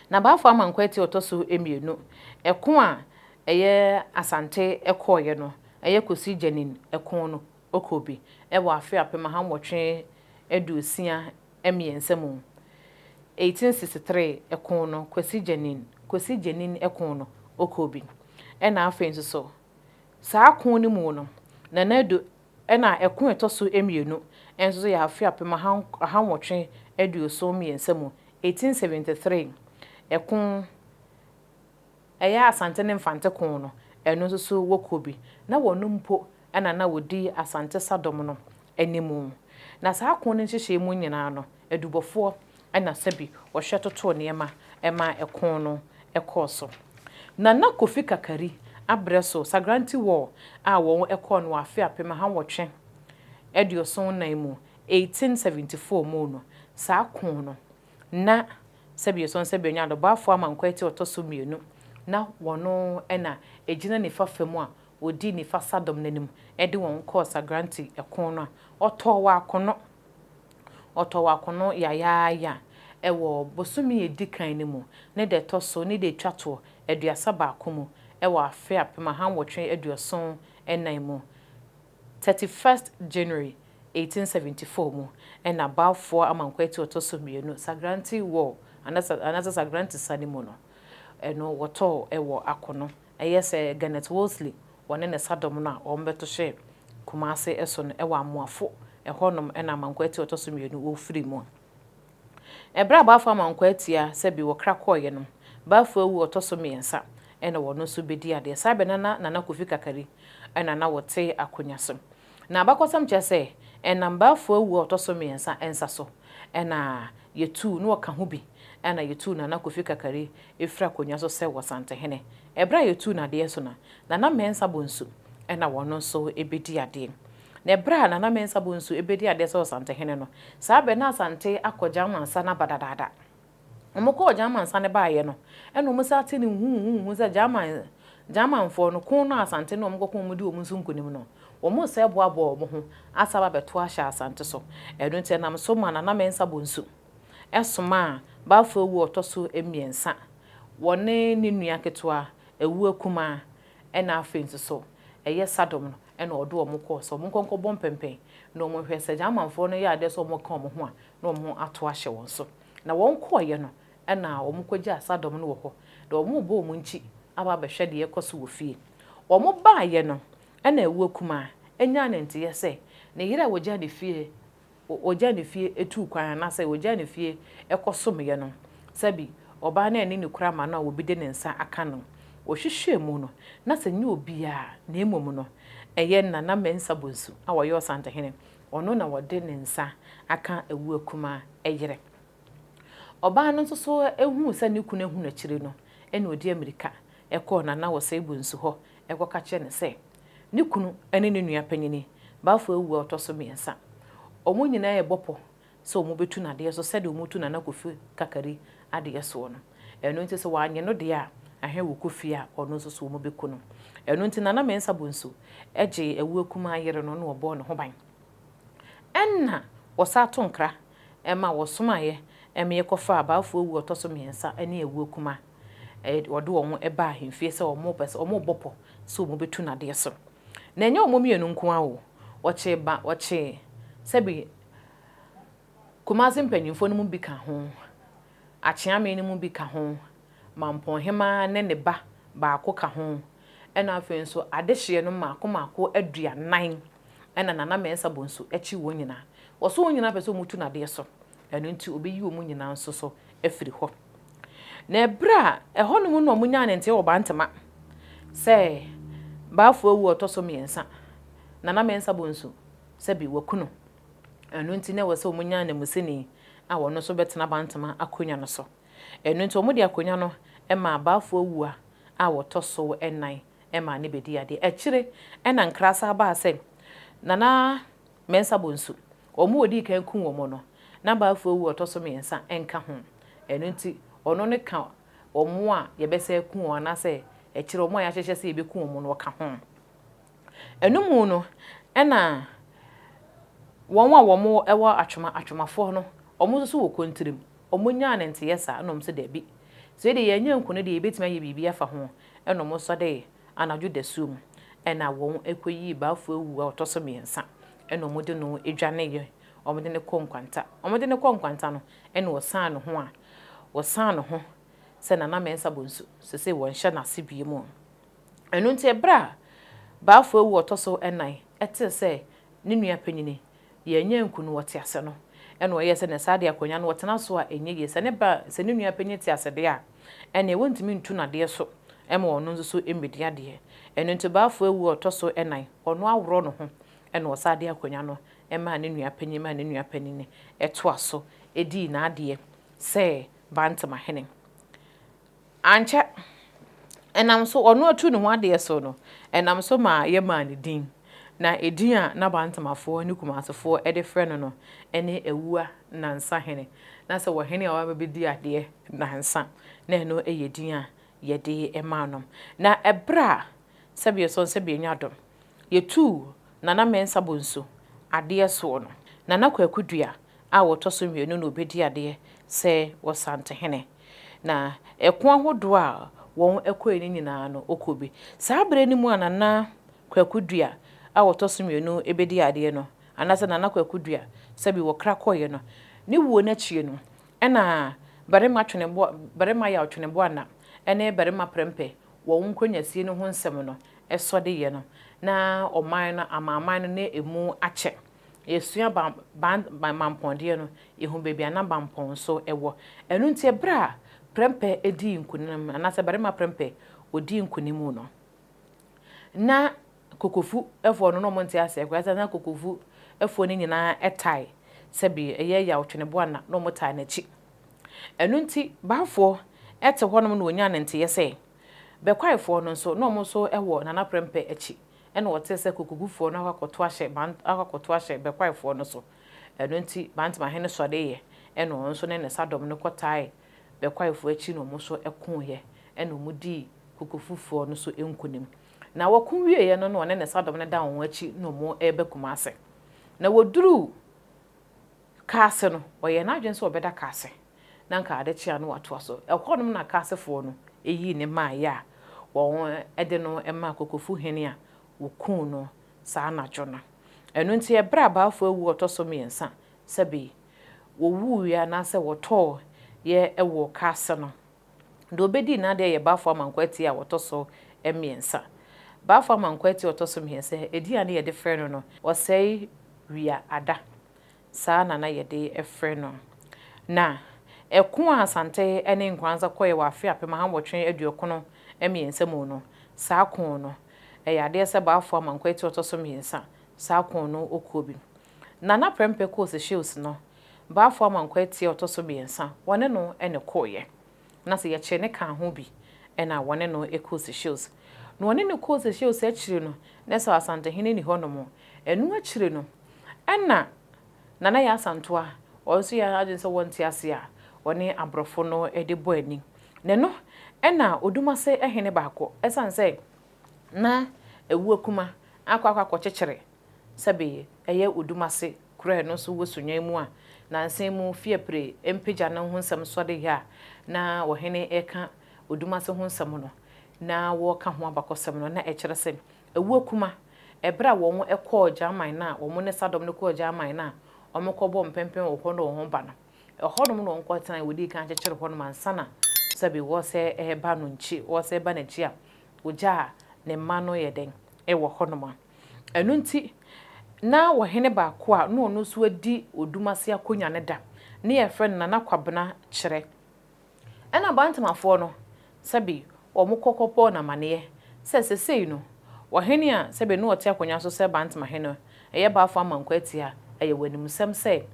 [SPEAKER 1] Na Bafo Amankwaa Ati a ɔtɔ so mmienu, ɛko a ɛyɛ Asante kɔeɛ no, ɛyɛ Kwesi Gyanin ɛko no, ɔkɔɔ bi wɔ afe 1863 mu, 1863 ɛko no, Kwesi Gyanin, Kwesi Gyanin ɛko no, ɔkɔɔ bi. Ɛna afei nso so, saa ko no mu no, Nana Adu, ɛna ɛko a ɛtɔ so mmienu nso so yɛ afe 1873 mu, 1873, ɛko, ɛyɛ Asante ne Mfante ko no, ɛno nso so wɔkɔ bi. Na wɔn mpo na na wɔdi Asante Sadɔm no anim. Na saa ko no nhyehyɛe mu nyinaa no, adubɔfoɔ na sɛbi wɔhwɛ totoo nneɛma ma ɛko no kɔɔ so. Nana Kofi Kakari abrɛ so Sagranti War a wɔn kɔɔ no wɔ afe 1874 mu, 1874 mu no, saa ko no, na sɛbi ɛsɔn sɛbi ɔnya adɔbaafo Amankwa Ati ɔtɔ so mmienu, na wɔno na ɛgyina nifa fa mu a wɔdi nifa sadɔm no anim de wɔn kɔɔ Sagranti ko no a ɔtɔɔ wɔ akono. Ɔtɔɔ wɔ akono yayaaya wɔ bosome a ɛdi kan no mu ne da ɛtɔ so ne da ɛtwa toɔ 31 mu wɔ afe 1874 mu, 31st January 1874 mu, ɛna Balfour Amankwa Ati ɔtɔ so mmienu Sagranti War anaasɛ Sagranti sa no mu no, ɛno wɔtɔɔ wɔ akono. Ɛyɛ sɛ Garnet Wolseley wɔne ne sadɔm no a wɔbɛto hyɛɛ Kumase so no wɔ Amoafo ɛhɔnom na Amankwa Ati ɔtɔ so mmienu wɔfiri mu. Ɛberɛ a Balfour Amankwa Atia sɛbi wɔkra kɔeɛ no, Balfour awu ɔtɔ so mmiɛnsa ɛna wɔn nso bɛdi adeɛ. Saa bɛ na Nana Kofi Kakari ɛna na wɔte akonnwa so. Na abakɔsɛm kyerɛ sɛ ɛnam Balfour awu a ɔtɔ so mmiɛnsa nsa so ɛna yɛtuu na wɔka ho bi ɛna yɛtuu Nana Kofi Kakari ɛfiri akonnwa so sɛ Wɔsantehene. Ɛberɛ a yɛtuu n'adeɛ so no, Nana Mensah Bonsu ɛna wɔn nso bɛdi adeɛ. Na ɛberɛ a Nana Mensah Bonsu bɛdi adeɛ sɛ Ɔsantehene no, saa bɛ na Asante akɔ Gyamansa no aba dadaada. Wɔn kɔɔ Gyamansa no baeɛ no, ɛna wɔn san te ne huhuhuhu sɛ Gyaman Gyamanfoɔ no, ko no a Asante ne wɔn kɔko wɔn di wɔn so nkunim no, wɔn resɛ boaboa wɔn ho asa aba abɛto ahyɛ Asante so. Ɛno nti ɛnam so ma Nana Mensah Bonsu somaa Balfour Awu a ɔtɔ so mmiɛnsa, wɔne ne nua ketewa Awu Akumaa, ɛna afei nso so ɛyɛ Sadom no ɛna ɔde wɔn kɔɔ sɛ wɔn nkɔ nkɔbɔ mpɛmpɛn na wɔn nhwɛ sɛ Gyamanfoɔ no yɛ adeɛ sɛ wɔn ka wɔn ho a na wɔn ato ahyɛ wɔn so. Na wɔn kɔeɛ no ɛna wɔn kɔgyaa Sadom no wɔ hɔ na wɔn rebɔ wɔn nkyi aba abɛhwɛ deɛ ɛrekɔ so wɔ fie. Wɔn baeɛ no ɛna Awu Akumaa nyaa ne nteɛ sɛ ne yere a wɔgyaa ne fie ɔgyaa ne fie tuu kwan anaasɛ ɔgyaa ne fie kɔsomeeɛ no, sɛbi ɔbaa no anni no kora ama no a obi de ne nsa aka no. Wɔhwehwɛɛ mu no, na sɛ nyɛ obiara na mmom no, ɛyɛ Nana Mensah Bonsu a ɔyɛ Ɔsantehene, ɔno na ɔde ne nsa aka Awuakuma yere. Ɔbaa no nso so huu sɛ ne kunu ahunu akyire no, ɛna ɔdi ammirika kɔɔ Nana Osei Bonsu hɔ kɔka kyerɛɛ no sɛ ne kunu ne ne nua panyini Balfour awu a ɔtɔ so mmiɛnsa. Wɔn nyinaa rebɔ pɔ sɛ wɔbɛtu no adeɛ so sɛdeɛ wɔtu Nana Kofi Kakari adeɛ soɔ no. Ɛno nti sɛ wɔannye no deɛ a, ahwɛ wɔkɔ fie a ɔno nso so wɔbɛku no. Ɛno nti Nana Mensah Bonsu gyee Awuo Kumaa yere no na ɔbɔɔ ne ho ban. Ɛnna wɔsan to nkra ma wɔsomaeɛ ma yɛkɔfaa Balfour awu a ɔtɔ so mmiɛnsa ne Awuo Kumaa. Wɔde wɔn baa ahemfie sɛ wɔrepɛ sɛ wɔrebɔ pɔ sɛ wɔbɛtu no adeɛ so. Na ɛnyɛ wɔn mmienu nko ara o, wɔkyee ba wɔkyee sɛbi Kumasi mpanimfoɔ no mu bi ka ho, Akyeame no mu bi ka ho, Mampɔnhemaa ne ne ba baako ka ho, ɛna afei nso adehyeɛ no mmaako mmaako 40 ɛna Nana Mensah Bonsu kye wɔn nyinaa. Wɔso wɔn nyinaa pɛ sɛ wɔtu no adeɛ so, ɛno nti ɔbɛyi wɔn nyinaa nso so afiri hɔ. Na ɛberɛ a ɛhɔnom na wɔnyaa ne nteɛ wɔ Bantama sɛ Bafo awu a ɔtɔ so mmiɛnsa, Nana Mensah Bonsu, sɛbi waku no. Ɛno nti na ɛwɔ sɛ wɔnya ananmusini a ɔno nso bɛtena Bantama akonnwa no so. Ɛno nti wɔde akonnwa no maa Bafo Awuah a ɔtɔ so nnan maa no bɛdii adeɛ. Akyire na nkra san baa sɛ Nana Mensah Bonsu, wɔn a wɔdii kan kum wɔn no, na Balfour awu a ɔtɔ so mmiɛnsa nka ho. Ɛno nti, ɔno no ka wɔn a yɛbɛsan aku wɔn anaasɛ akyire wɔn a yɛahyehyɛ sɛ yɛbɛku wɔn no, ɔka ho. Ɛno mu no, ɛna wɔn a wɔwɔ atwoma, atwomafoɔ no, wɔn nso so wɔ kontirim. Wɔnyaa no nteeɛ saa, ɛna wɔn nso dabi. Sɛ yei deɛ yɛannya anku no deɛ, yɛbɛtumi ayɛ biribi afa ho. Ɛna wɔn nso de Anadwo dasuo mu na wɔkɔyii Balfour awu a ɔtɔ so mmiɛnsa na wɔde no dwaneeɛ, wɔde no kɔɔ Nkwanta. Wɔde no kɔɔ Nkwanta no na wɔsaa ne ho a wɔsaa ne ho sɛ Nana Mensah Bonsu, seesei wɔnhyɛ n'ase bio mu. Ɛno nti ɛberɛ a Balfour awu a ɔtɔ so nnan tee sɛ ne nua panyini Yɛannya anku no, ɔte ase no, ɛna ɔyɛɛ sɛ na saa deɛ akonnwa no ɔtena so a ɛnyɛ yie. Sɛ ne ba, sɛ ne nua panyin te ase deɛ a, ɛnneɛ wɔntumi ntu no adeɛ so ma ɔno nso so mmɛdi adeɛ. Ɛno nti Bafo awu a ɔtɔ so nnan, ɔno aworɔ ne ho na Ɛna ɔsan de akonnwa no maa ne nua panin maa ne nua panin toa so dii n'adeɛ sɛ Bantamahene. Ankyɛ, ɛnam so, ɔno atu ne ho adeɛ so no, ɛnam so maa yɛmaa no din. Na edin a na Bantamafoɔ ne Kumasefoɔ de frɛ no no ne Awua Nansahene. Na sɛ ɔhene a waba bɛdi adeɛ nansa, na ɛno yɛ din a yɛde maa no. Na ɛberɛ a sɛbeɛsɔn sɛbeɛnya dom, yɛtuu Nana Mensah Bonsu adeɛ soɔ no, Nana Kwaku Dua a ɔtɔ so mmienu na ɔbɛdi adeɛ sɛ Ɔsantehene. Na ɛko ahodoɔ a wɔn kɔeɛ no nyinaa no, ɔkɔɔ bi. Saa berɛ no mu a Nana Kwaku Dua a ɔtɔ so mmienu bɛdi adeɛ no, anaasɛ Nana Kwaku Dua sɛbi wɔkra kɔeɛ no, ne wuo no akyire no, ɛna Barima Tweneboa, Barima Yaw Tweneboa-Anna ne Barima Prɛmpɛ wɔn nkonnwasie no ho nsɛm no sɔdeeɛ no, na ɔman no, amanaman no ne ɛmu akyɛ. Yɛsua ba ban mampɔn deɛ no, yɛhu baabi a na mampɔn nso wɔ. Ɛno nti ɛberɛ a Prɛmpɛ dii nkunim, anaasɛ Barima Prɛmpɛ ɔdii nkunim no, na Kokofufoɔ no na wɔn nte aseɛ koraa, ɛsiane sɛ na Kokofufoɔ no nyinaa tae sɛbe ɛyɛ Yaw Tweneboa na na wɔn tae n'akyi. Ɛno nti Baafoɔ te hɔnom na wɔnyaa ne nteeɛ sɛ Bɛkwaefoɔ no nso na wɔn nso wɔ Nana Prɛmpɛ akyi. Ɛna wɔtee sɛ Kokogufoɔ no akɔ akɔto ahyɛ Ban akɔ akɔto ahyɛ Bɛkwaefoɔ no so. Ɛno nti Bantamahene sɔreeɛ ɛna ɔno nso ne ne sadɔm no kɔtae Bɛkwaefoɔ akyi na wɔn nso koeɛ ɛna wɔdii Kokofufoɔ no so nkunim. Na wɔko wieeɛ no na ɔne ne sadɔm no dan wɔn akyi na wɔreba Kumase. Na wɔduruu Kaase no, ɔyɛɛ n'adwene sɛ ɔbɛda Kaase na anka ade kye a na watoa so. Ɛhɔnom na Kaasefoɔ no yii no maeɛ a wɔde no maa Kokofu hene a wɔkuu no saa anadwo no. Ɛno nti ɛberɛ a Baafoɔ awu a ɔtɔ so mmiɛnsa sɛbe wɔwuiɛ anaasɛ wɔtɔɔ yɛ wɔ Kaase no, Deɛ ɔbɛdii n'adeɛ yɛ Bafo Amankwaa Atie a ɔtɔ so mmiɛnsa. Bafo Amankwaa Atie a ɔtɔ so mmiɛnsa, edin a na yɛde frɛ no no, Ɔsɛe Wia Ada. Saa na na yɛde frɛ no. Na ɛko a Asante ne Nkoranza kɔeɛ wɔ afe 1893 mu no, saa ko no, ɛyɛ adeɛ sɛ Bafo Amankwaa Atie a ɔtɔ so mmiɛnsa, saa ko no ɔkɔɔ bi. Nana Prempeh kɔɔ Seychelles no, Bafo Amankwaa Atie a ɔtɔ so mmiɛnsa, wɔne no na ɛkɔeɛ. Na sɛ yɛkyere no kaa ho bi na wɔne no kɔɔ Seychelles. Na wɔne no kɔɔ Seychelles akyire no, na sɛ Asantehene nni hɔnom. Ɛno akyire no, ɛna Nana Yaa Asantewaa, ɔno nso yɛɛ n'adwene sɛ wɔnte ase a, ɔne aborɔfo no de bɔ ani. Na ɛno na Odumase hene baako, ɛsiane sɛ na Awuakuma akɔ akɔ akɔkyekyere sɛbe ɛyɛ Odumase kuro a ɛno nso wɔ Sunyani mu a nansa yi mu Fiapre mpagya no ho nsɛm sɔre a na ɔhene reka Odumase ho nsɛm no na wɔreka ho abakɔsɛm no na ɛkyerɛ sɛ Awuakuma ɛberɛ a wɔn kɔɔ Gyaman no a wɔn ne Sadɔm no kɔɔ Gyaman no a wɔn kɔbɔɔ mpɛmpɛn wɔ hɔ na wɔn ba no ɛhɔnom na wɔn kɔtenae wɔdii kan kyekyere hɔnom ansa na sɛbe wɔsɛ ɛreba no nkyi wɔsɛ ɛba n'akyi a wɔgyaa ne mma no yɛ dɛn wɔ hɔnom a. Ɛno nti, na ɔhene baako a na ɔno nso adi Odumase akonnwa no da, ne yɛfrɛ no Nana Kwabena Kyerɛ. Ɛna Bantamafoɔ no, sɛbe wɔkɔ kɔbɔɔ no amaneɛ sɛ sesei no, ɔhene a sɛbe na ɔte akonnwa so sɛ Bantamahene no, ɛyɛ Bafo Amankwa Atia, ɛyɛ wɔn animsɛm sɛ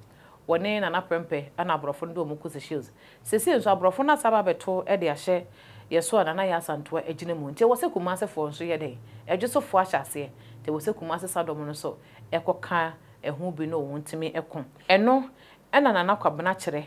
[SPEAKER 1] wɔne Nana Prempeh ɛna aborɔfo no de wɔn kɔ Seychelles. Seesei nso aborɔfo no asan aba abɛto de ahyɛ yɛn so a Nana Yaa Asantewaa agyina mu. Nti ɛwɔ sɛ Kumasefoɔ nso yɛ dɛn? Ɛdwosofoɔ ahyɛ aseɛ. Nti ɛwɔ sɛ Kumase Sadɔm no nso kɔka ɛho bi na wɔn tumi ko. Ɛno na Nana Kwabena Kyerɛ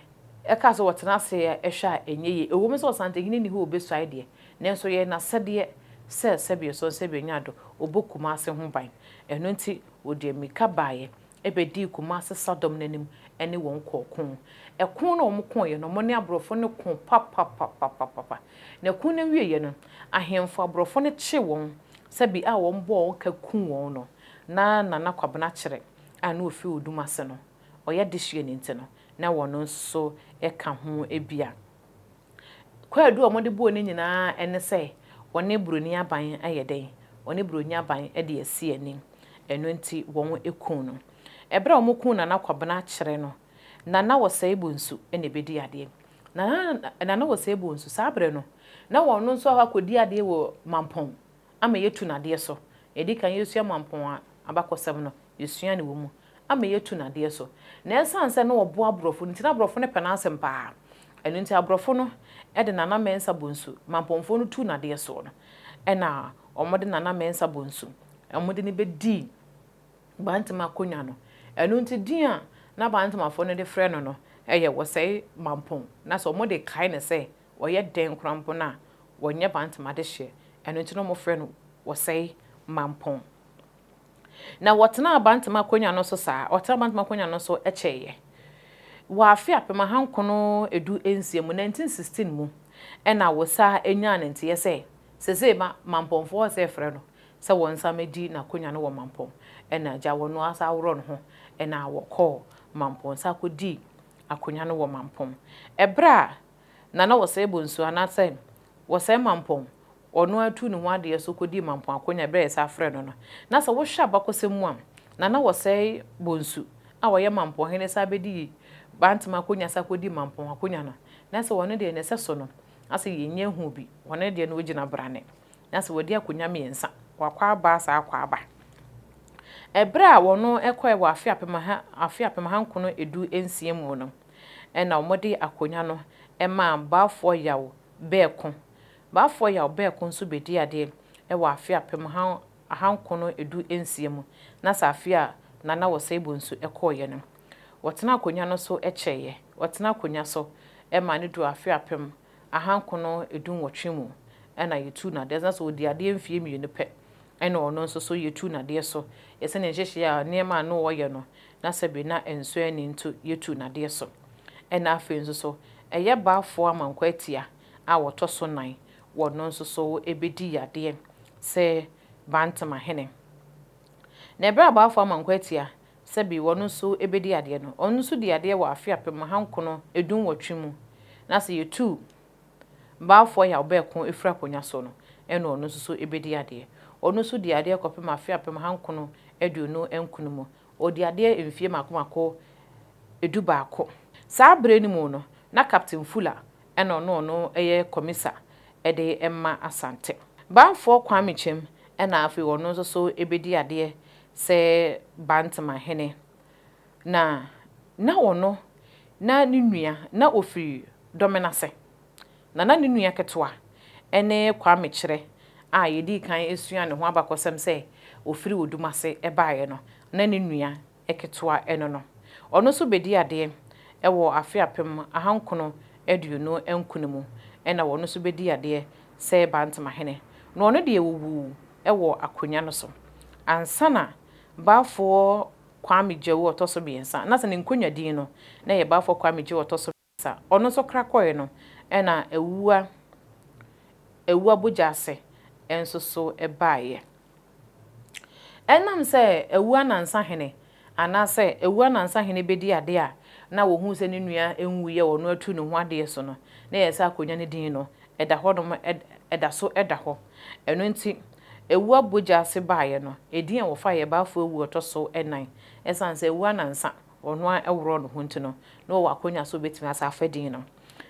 [SPEAKER 1] kaa sɛ wɔtena ase hwɛ a ɛnyɛ yie. Ɛwom sɛ Ɔsantehene nni hɔ a ɔbɛsuae deɛ, nanso ɛyɛ n'asɛdeɛ sɛ sɛdeɛ ɔsɔ sɛdeɛ ɔnya do, ɔbɔ Kumase ho ban. Ɛno nti wɔde ammirika baeɛ bɛdii Kumase Sadɔm no anim ne wɔn kɔɔ ko. Ɛko no a wɔkoeɛ no, wɔne aborɔfo no koo papapapapapa. Na ɛko no awieeɛ no, ahemfo aborɔfo no kyee wɔn sɛ bi a wɔbɔɔ wɔn ka kuu wɔn no, na Nana Kwabena Kyerɛ a na ɔfiri Odum ase no, ɔyɛ dehyeɛ no nti no, na wɔn nso ka ho bi a. Kwaadu a wɔde bɔɔ ne nyinaa ne sɛ wɔne Buroni aban ayɛ dɛn? Wɔne Buroni aban de asi ani. Ɛno nti wɔkuu no. Ɛberɛ a wɔkuu Nana Kwabena Kyerɛ no, Nana Osei Bonsu na ɛbɛdii adeɛ. Nana Nana Osei Bonsu, saa berɛ no, na ɔno nso akɔ akɔdi adeɛ wɔ Mampɔn ama yɛatu no adeɛ so. Yɛdi kan yɛsua Mampɔn abakɔsɛm no. Yɛsua no wɔ mu ama yɛatu no adeɛ so. Na ɛsiane sɛ na ɔboa aborɔfo no nti, na aborɔfo no pɛ n'asɛm paa. Ɛno nti aborɔfo no de Nana Mensah Bonsu, Mampɔnfoɔ no tuu no adeɛ soɔ no, ɛna wɔde Nana Mensah Bonsu, wɔde no bɛdii Bantama akonnwa no. Ɛno nti din a na Bantamafoɔ no de frɛ no no yɛ Wɔsɛe Mampɔn. Na sɛ wɔde kae no sɛ ɔyɛ dɛn koraa mpo no a, wɔnyɛ Bantama adehyeɛ. Ɛno nti na wɔfrɛ no Wɔsɛe Mampɔn. Na wɔtenaa Bantama akonnwa no so saa. Wɔtenaa Bantama akonnwa no so kyɛeɛ. Wɔ afe 1916 mu, 1916 mu, ɛna Wosaa nyaa ne nteɛ sɛ, sesei ma Mampɔnfoɔ sɛ frɛ no sɛ wɔnsan mmɛdi n'akonnwa no wɔ Mampɔn. Ɛna agya wɔno ara san worɔ ne ho ɛna wɔkɔɔ Mampɔn san kɔdii akonnwa no wɔ Mampɔn. Ɛberɛ a Nana Wɔsɛe Bonsu anaasɛ Wɔsɛe Mampɔn ɔno ara tuu ne ho adeɛ so kɔdii Mampɔn akonnwa berɛ a yɛsan frɛɛ no no. Na sɛ wohwɛ abakɔsɛm mu a, Nana Wɔsɛe Bonsu a ɔyɛ Mampɔn hene san bɛdii Bantama akonnwa san kɔdii Mampɔn akonnwa no, na sɛ ɔno deɛ ne sɛso no, asɛ yɛnnya nhuu bi, ɔno deɛ no ɔgyina brane. Na sɛ wadi akonnwa mmiɛnsa, wakɔ aba asan akɔ aba. Ɛberɛ a wɔn kɔɛ wɔ afe afe 1916 mu no, ɛna wɔde akonnwa no maa Balfour Yaw Berko. Balfour Yaw Berko nso bɛdii adeɛ wɔ afe 1916 mu, na saa afe a Nana Osei Bonsu kɔeɛ no, wɔtenaa akonnwa no so kyɛeɛ. Wɔtenaa akonnwa so maa no duruu afe 1918 mu na yɛtuu no adeɛ. Na sɛ ɔdii adeɛ mfeɛ mmienu pɛ na ɔno nso so yɛtuu no adeɛ so. Ɛsɛ ne nhyehyɛeɛ a nneɛma a na ɔyɛ no, na sɛbe na ɛnsɔ ani nti yɛtuu no adeɛ so. Ɛna afei nso so, ɛyɛ Baafoɔ Amankwa Atia a wɔtɔ so nan, wɔno nso so bɛdii adeɛ sɛ Bantama hene. Na ɛberɛ a Baafoɔ Amankwa Atia sɛbe wɔno nso bɛdi adeɛ no, ɔno nso dii adeɛ wɔ afe 1918 mu. Na sɛ yɛtuu Baafoɔ Yaw Bɛɛko firi akonnwa so no, ɛna ɔno nso so bɛdi adeɛ. Ɔno nso dii adeɛ kɔpem afe 1929 mu. Ɔdii adeɛ mfie mako mako 11. Saa berɛ no mu no, na Captain Fuller na ɔno ɔno yɛ kɔmisa de ma Asante. Baafoɔ Kwame Kyem na afei ɔno nso so bɛdi adeɛ sɛ Bantama hene. Na na ɔno na ne nua na ɔfiri Dɔmenase. Na na ne nua ketewa ne Kwame Kyerɛ a yɛdii kan suaa ne ho abakɔsɛm sɛ ɔfiri Odumase baeɛ no, na ne nua ketewa ne no. Ɔno nso bɛdii adeɛ wɔ afe 1929 mu na ɔno nso bɛdii adeɛ sɛ Bantamahene. Na ɔno deɛ ɔwuu wɔ akonnwa no so ansa na Baafoɔ Kwame Gyawu a ɔtɔ so mmiɛnsa, na sɛ ne nkonnwa din no na ɛyɛ Baafoɔ Kwame Gyawu a ɔtɔ so mmiɛnsa, ɔno nso kra kɔeɛ no na Awua Awua Bogyaase nso so baeɛ. Ɛnam sɛ Awua Nansa Hene anaasɛ Awua Nansa Hene bɛdi adeɛ a na wɔhuu sɛ ne nua nwuiɛ a ɔno atu ne ho adeɛ so no, na ɛyɛ sɛ akonnwa no din no ɛda hɔnom ɛda so da hɔ. Ɛno nti Awua Bogyaase baeɛ no, edin a wɔfaeɛ yɛ Baafoɔ Awu a ɔtɔ so nnan. Ɛsiane sɛ Awua Nansa ɔno ara worɔɔ ne ho nti no, na ɔwɔ akonnwa sɛ ɔbɛtumi asan afa din no.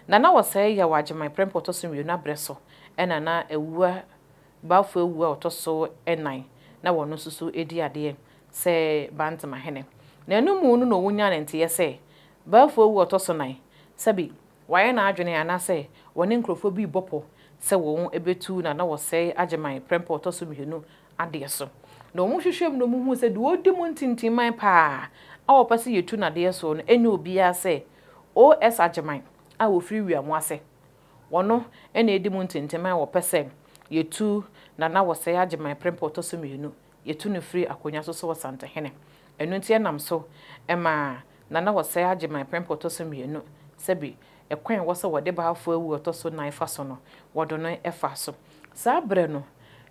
[SPEAKER 1] Na na wɔsɛe Yaw Agyeman prɛmpɛ a ɔtɔ so mmienu aberɛ so ɛna na Awua Balfour awu a ɔtɔ so nnan na wɔno nso so di adeɛ sɛ Bantamahene. Na ɛno mu no na ɔnyaa ne nteɛ sɛ Balfour awu a ɔtɔ so nan, sɛbi wayɛ n'adwene anaasɛ wɔne nkurɔfoɔ bi rebɔ pɔ sɛ wɔn bɛtu Nana Wɔsɛe Agyeman prɛmpɛ a ɔtɔ so mmienu adeɛ so. Na wɔn hwehwɛɛ mu na wɔhuu sɛ deɛ ɔdi mu ntintimman pa ara a wɔpɛ sɛ yɛtu no adeɛ soɔ no ɛnyɛ obiara sɛ OS Agyeman a ɔfiri Wiamoase. Wɔno na edi mu ntenten a wɔpɛ sɛ yɛtu Nana Wɔsɛe Agyeman prɛmpɛ ɔtɔ so mmienu, yɛtu no firi akonnwa so sɛ Ɔsantehene. Ɛno nti ɛnam so ma Nana Wɔsɛe Agyeman prɛmpɛ ɔtɔ so mmienu sɛbi ɛkwan a ɛwɔ sɛ wɔde Baafoɔ awu ɔtɔ so nan fa so no, wɔde no fa so. Saa berɛ no,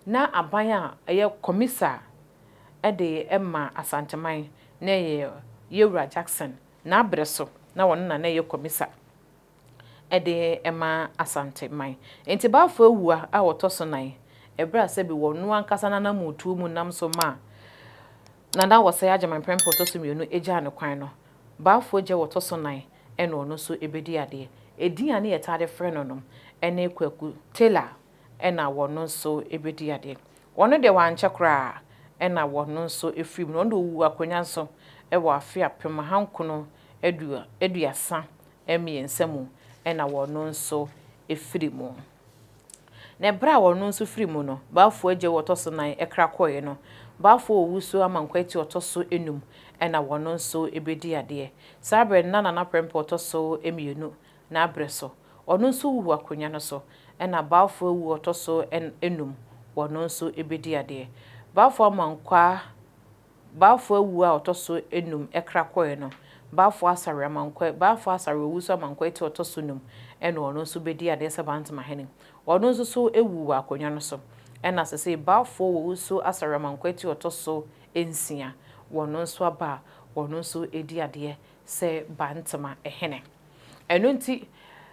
[SPEAKER 1] na aban a ɛyɛ Kɔmisa de ma Asanteman na ɛyɛ Yɛwura Jackson n'aberɛ so na ɔno na na ɛyɛ Kɔmisa. de ma Asante man. Enti Balfour Awuah a ɔtɔ so nan, ɛberɛ a sɛbi ɔno ankasa n'anammɔntuo mu nam so maa Nana Osei Agyeman Prempeh ɔtɔ so mmienu gyaa no kwan no, Balfour Agya ɔtɔ so nan na ɔno nso bɛdii adeɛ. Edin a ne yɛtaa de frɛ no no ne Kwaku Taylor na ɔno nso bɛdii adeɛ. Ɔno deɛ wankyɛ koraa na wɔno nso firi mu. Na ɔno deɛ ɔwuu akonnwa so wɔ afe 1933 mu na wɔno nso firi mu. Na ɛberɛ a wɔno nso firi mu no, Balfour agya ɔtɔ so nan kra kɔeɛ no, Balfour Owusu Amankwah ti ɔtɔ so enum na wɔno nso bɛdi adeɛ. Saa berɛ no na Nana Prempeh ɔtɔ so mmienu n'abrɛ so. Ɔno nso wuu akonnwa no so, ɛna Balfour awu ɔtɔ so enum, wɔno nso bɛdi adeɛ. Balfour Amankwah Balfour awu a ɔtɔ so enum kra kɔeɛ no, Balfour Asare Amankwah Balfour Asare Owusu Amankwah ti ɔtɔ so num ɛna ɔno nso bɛdi adeɛ sɛ Bantamahene. Ɔno nso so wu wɔ akonnwa no so. Ɛna sesei Balfour Owusu Asare Amankwah ti ɔtɔ so nsia, wɔno nso aba a wɔno nso di adeɛ sɛ Bantamahene. Ɛno nti,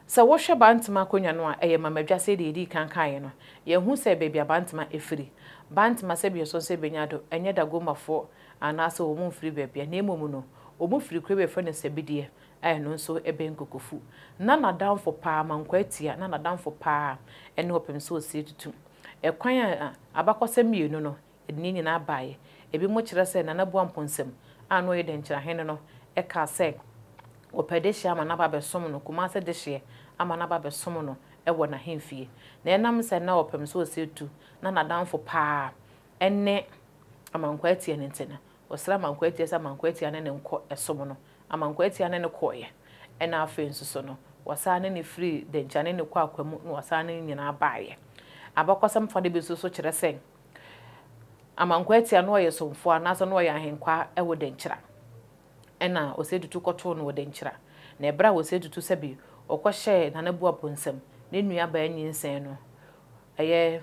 [SPEAKER 1] sɛ wohwɛ Bantama akonnwa no a, ɛyɛ mamadwa sɛdeɛ yɛdii kan kaeɛ no. Yɛhu sɛ baabi a Bantama firi. Bantama sɛbi ɛsɔ sɛ ɛbɛnya do, ɛnyɛ Dagomafoɔ anaasɛ wɔn mfiri baabi a, na mmom no, wɔn firi kuro bi a yɛfrɛ no Sɛbideɛ a ɛno nso bɛn Kokofu. Na n'adamfo paa, Mankwaa Atia, na n'adamfo paa ne Ɔpem sɛ Ɔsie Tutu. Ɛkwan a abakɔsɛm mmienu no, Ɛde ne nyinaa baeɛ. Ebinom kyerɛ sɛ Nana Boamponsem a na ɔyɛ Dɛnkyerɛhene no kaa sɛ ɔpɛ dehyeɛ ama no aba abɛsom no, Kumase dehyeɛ ama no aba abɛsom no wɔ n'ahemfie. Na ɛnam sɛ na ɔpem sɛ ɔsɛ tu na n'adamfo pa ara ne Amankwaa Atia no nti no, ɔsrɛɛ Amankwaa Atia sɛ Amankwaa Atia ne no nkɔ som no. Amankwaa Atia ne no kɔeɛ. Ɛna afei nso so no, wɔsan ne no firii Dɛnkyerɛ ne no kɔɔ Akwamu na wɔsan ne no nyinaa baeɛ. Abakɔsɛm fa no bi nso so kyerɛ sɛ Amankwaa Atia na ɔyɛ somfoɔ anaasɛ na ɔyɛ ahenkwaa wɔ Dankyira. Ɛna Osei Tutu kɔtoo no wɔ Dankyira. Na ɛberɛ a Osei Tutu sɛbi ɔkɔhyɛɛ Nana Buapo nsam, ne nuabaa nyinsɛn no, ɛyɛ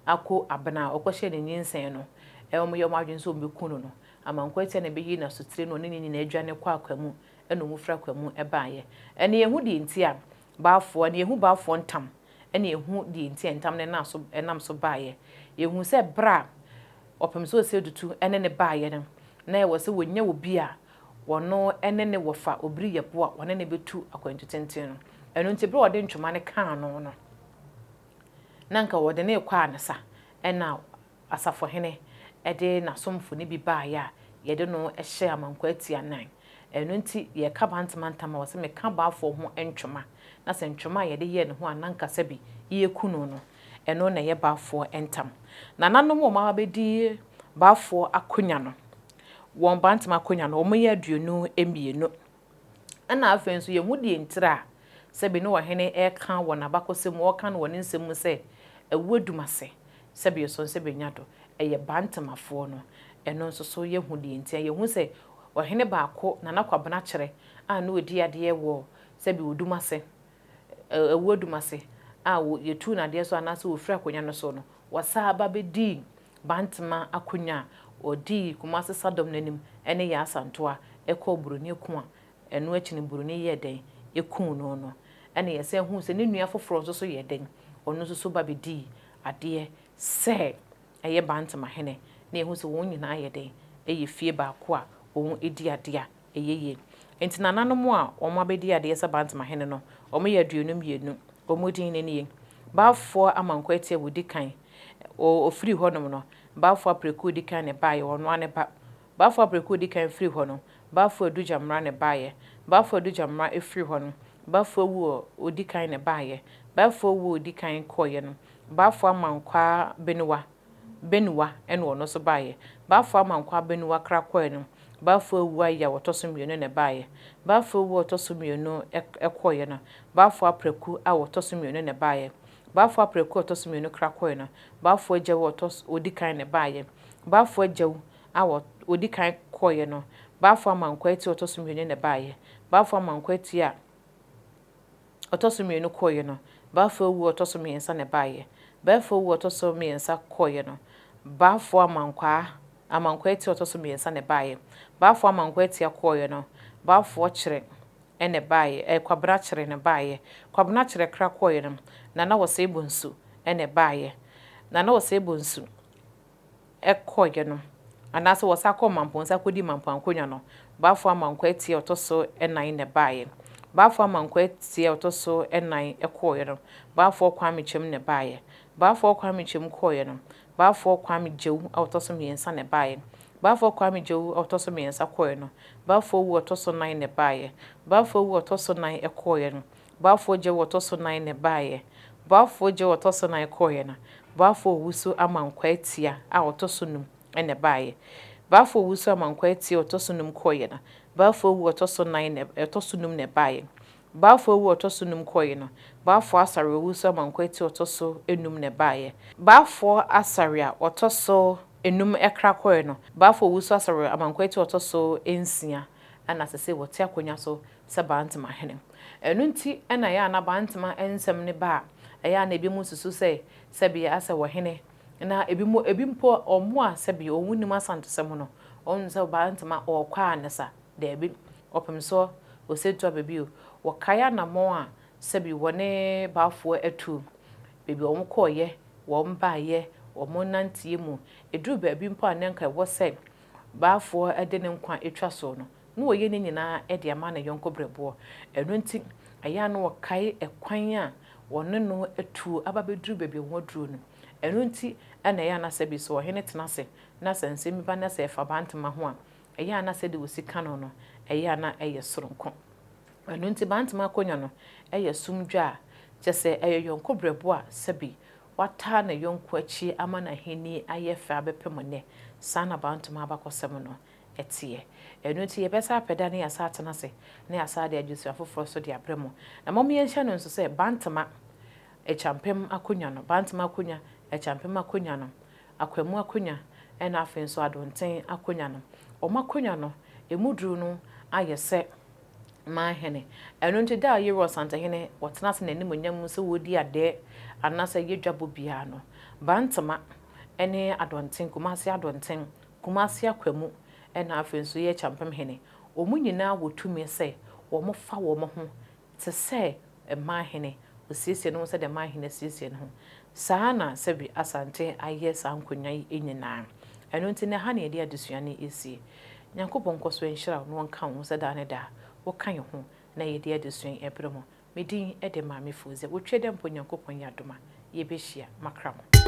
[SPEAKER 1] Ako Abena a ɔkɔhyɛɛ ne nyinsɛn no, wɔyɛ wɔn adwene sɛ wɔbɛku no no, Amankwaa Atia na ɛbɛyii no asotire na ɔne ne nyinaa dwane kɔɔ Akwamu ɛna wɔfiri Akwamu baeɛ. Ɛne yɛhu deɛ nti a Baafoɔ, ɛne yɛhu Baafoɔ ntam ɛna yɛhu deɛ nti a ntam no nam so, ɛnam so baeɛ. Yɛhu sɛ berɛ a ɔpem sɛ Osei Tutu ne no baeɛ no, na ɛwɔ sɛ wɔnya obi a wɔno ne ne wɔfa Obiri Yeboah, wɔne no bɛtu akwantu tenten no. Ɛno nti berɛ a wɔde ntwoma no kaa no no, na anka wɔde no rekɔ ansa, ɛna asafohene de n'asomfo no bi baeɛ a yɛde no hyɛɛ amankwaa tia nan. Ɛno nti yɛka Bantama ntam a, wɔse meka Baafoɔ ho ntwoma, na sɛ ntwoma a yɛde yɛɛ ne ho a na anka sɛbi yɛreku no no, ɛno na ɛyɛ Baafoɔ ntam. Nananom a wɔaba abɛdi Baafoɔ akonya no, wɔn Bantama akonya no, wɔyɛ 22. Ɛna afei nso yɛhu deɛ ntira a sɛbi ne ɔhene reka wɔ n'abakɔsɛm mu, ɔreka no wɔ ne nsɛm mu sɛ, Awu Adumase, sɛbi ɛsɔ sɛbi ɛnya do, ɛyɛ Bantamafoɔ no. Ɛno nso so yɛhu deɛ nti a yɛhu sɛ ɔhene baako, Nana Kwabena Kyerɛ, a na ɔdi adeɛ wɔ sɛbi Odumase, Awu Adumase, a yɛtuu no adeɛ so anaasɛ ɔfiri akonnwa no so no, wɔsan ba bɛdii Bantama akonnwa a ɔdii Kumase Sadom no anim ne Yaa Asantewaa kɔɔ Buroni ko a ɛno akyi no Buroni yɛɛ dɛn kuu no no. Ɛna yɛsan huu sɛ ne nua foforɔ nso so yɛɛ dɛn, ɔno nso so ba bɛdii adeɛ sɛ ɛyɛ Bantama hene. Na yɛhu sɛ wɔn nyinaa yɛ dɛn, yɛ fie baako a wɔdi adeɛ a ɛyɛ yie. Enti nananom a wɔabɛdi adeɛ sɛ Bantama hene no, wɔyɛ 22. Wɔn din no nie, Balfour Amankwah Atia a ɔdi kan, ɔfiri hɔnom no, Balfour Apreku ɔdi kan na ɛbaeɛ, ɔno ara ne ba. Balfour Apreku ɔdi kan firi hɔ no, Balfour Adu Gyamera na ɛbaeɛ. Balfour Adu Gyamera firi hɔ no, Balfour Awu a ɔdi kan na ɛbaeɛ. Balfour Awu a ɔdi kan kɔeɛ no, Balfour Amankwah Benuwa Benua na ɔno nso baeɛ. Bafo Amankwaa Benua kra kɔeɛ no, Bafo Awuah a ɔtɔ so mmienu na ɛbaeɛ. Bafo Awuah a ɔtɔ so mmienu kɔeɛ no, Bafo Apraku a ɔtɔ so mmienu na ɛbaeɛ. Bafo Apraku a ɔtɔ so mmienu kra kɔeɛ no, Bafo Agyawu a ɔtɔ ɔdi kan na ɛbaeɛ. Bafo Agyawu a ɔdi kan kɔeɛ no, Bafo Amankwaa Atia a ɔtɔ so mmienu na ɛbaeɛ. Bafo Amankwaa Atia a. ɔtɔ so mmienu kɔeɛ no, Balfour awu a ɔtɔ so mmiɛnsa na ɛbaeɛ. Balfour awu a ɔtɔ so mmiɛnsa kɔeɛ no, Balfour Amankwaa, Amankwaa Atia a ɔtɔ so mmiɛnsa na ɛbaeɛ. Balfour Amankwaa Atia kɔeɛ no, Balfour Kyere na ɛbaeɛ, ɛɛ Kwabena Kyere na ɛbaeɛ. Kwabena Kyere kra kɔeɛ no, Nana Osei Bonsu na ɛbaeɛ. Nana Osei Bonsu kɔeɛ no, anaasɛ wɔsan kɔɔ Mampong san kɔdii Mampong akonnwa no, Bafo Amankwaa Atia a ɔtɔ so nnan na ɛbaeɛ. Bafo Amankwaa Atia a ɔtɔ so nnan kɔeɛ no, Bafoɔ Kwame Kyem na ɛbaeɛ. Baafoɔ Kwame Twam kɔeɛ no, Baafoɔ Kwame Gyewu a ɔtɔ so mmiɛnsa na ɛbaeɛ. Baafoɔ Kwame Gyewu a ɔtɔ so mmiɛnsa kɔeɛ no, Baafoɔ Wu a ɔtɔ so nan na ɛbaeɛ. Baafoɔ Wu a ɔtɔ so nan kɔeɛ no, Baafoɔ Gyewu a ɔtɔ so nan na ɛbaeɛ. Baafoɔ Gyewu a ɔtɔ so nan kɔeɛ no, Baafoɔ Owusu Amankwaa Atia a ɔtɔ so num na ɛbaeɛ. Baafoɔ Owusu Amankwaa Atia a ɔtɔ so num kɔeɛ no, Baafoɔ Wu a ɔtɔ so nan na ɔtɔ so num na ɛbaeɛ. Baafoɔ Awu a ɔtɔ so num kɔeɛ no, Baafoɔ Asare Owusu Amankwaa Atia a ɔtɔ so num na ɛbaeɛ. Baafoɔ Asare a ɔtɔ so num kra kɔeɛ no, Baafoɔ Owusu Asare Amankwaa Atia a ɔtɔ so nsia na sesei wɔte akonnwa so sɛ Bantama hene. Ɛno nti na ɛyɛ a na Bantama nsɛm no ba a, ɛyɛ a na ebinom susu sɛ sɛbe asɛ ɔhene, na ebinom, ebi mpo wɔn a sɛbe wɔn nnim Asantesɛm no, wɔn nim sɛ Bantama ɔrekɔ a ne sa. Daabi, ɔpem soɔ, ɔsɛntu aba bio. Wɔkae anammɔn a sɛbi wɔne Baafoɔ atu, baabi a wɔn kɔeɛ, wɔn baeɛ, wɔn nanteɛ mu. Ɛduru baabi mpo a na anka ɛwɔ sɛ Baafoɔ de ne nkwa twa soɔ no, na ɔyɛ ne nyinaa de ama ne yɔnko berɛboɔ. Ɛno nti, ɛyɛ a na wɔkae ɛkwan a wɔne no atuo aba abɛduru baabi a wɔaduro no. Ɛno nti na ɛyɛ a na sɛbi sɛ ɔhene tena ase na sɛ nsɛm bi ba na sɛ ɛfa Bantama ho a, ɛyɛ a na sɛdeɛ wɔsi ka no no, ɛyɛ a na ɛyɛ soronko. Ɛno nti Bantama akonnwa no yɛ som dwa a, kyerɛ sɛ ɛyɛ yɔnko berɛboɔ a sɛbi wataa ne yɔnko akyi ama n'ahennie ayɛ fɛ abɛpem nnɛ. Saa na Bantama abakɔsɛm no teɛ. Ɛno nti yɛbɛsan apɛ da na yɛasan atena ase na yɛasan de adesua foforɔ nso de abrɛ mo. Na mom yɛnhyɛ no nso sɛ Bantama Akyampem akonnwa no, Bantama akonnwa, Akyampem akonnwa no, Akwamu akonnwa ɛna afei nso Adonten akonnwa no. Wɔn akonnwa no, ɛmu duru no ayɛ sɛ manhene. Ɛno nti da a Yeroa Santehene wɔtena ase n'animuonyam mu sɛ wɔredi adɛɛ anaasɛ ɛyɛ dwabɔ biara no, Bantama ne Adonten, Kumasi Adonten, Kumasi Akwamu ɛna afei nso yɛ Kyampem hene, wɔn nyinaa wɔ tumi sɛ wɔfa wɔn ho te sɛ mmaa hene, ɔsiesie ne ho sɛdeɛ mmaa hene siesie ne ho. Saa ara na sɛbi Asante ayɛ saa nkonnwa yi nyinaa. Ɛno nti nnɛ ha na yɛde adesua no resie. Nyankopɔn nkɔ so nhyira wo na ɔnka wo ho sɛ daa ne daa woka yɛn ho na yɛde adesua yi brɛ mo. Me din de Maame Fozia. Wotwa dɛ mpo Nyankopɔn yɛ adom a, yɛbɛhyia. Makra mo.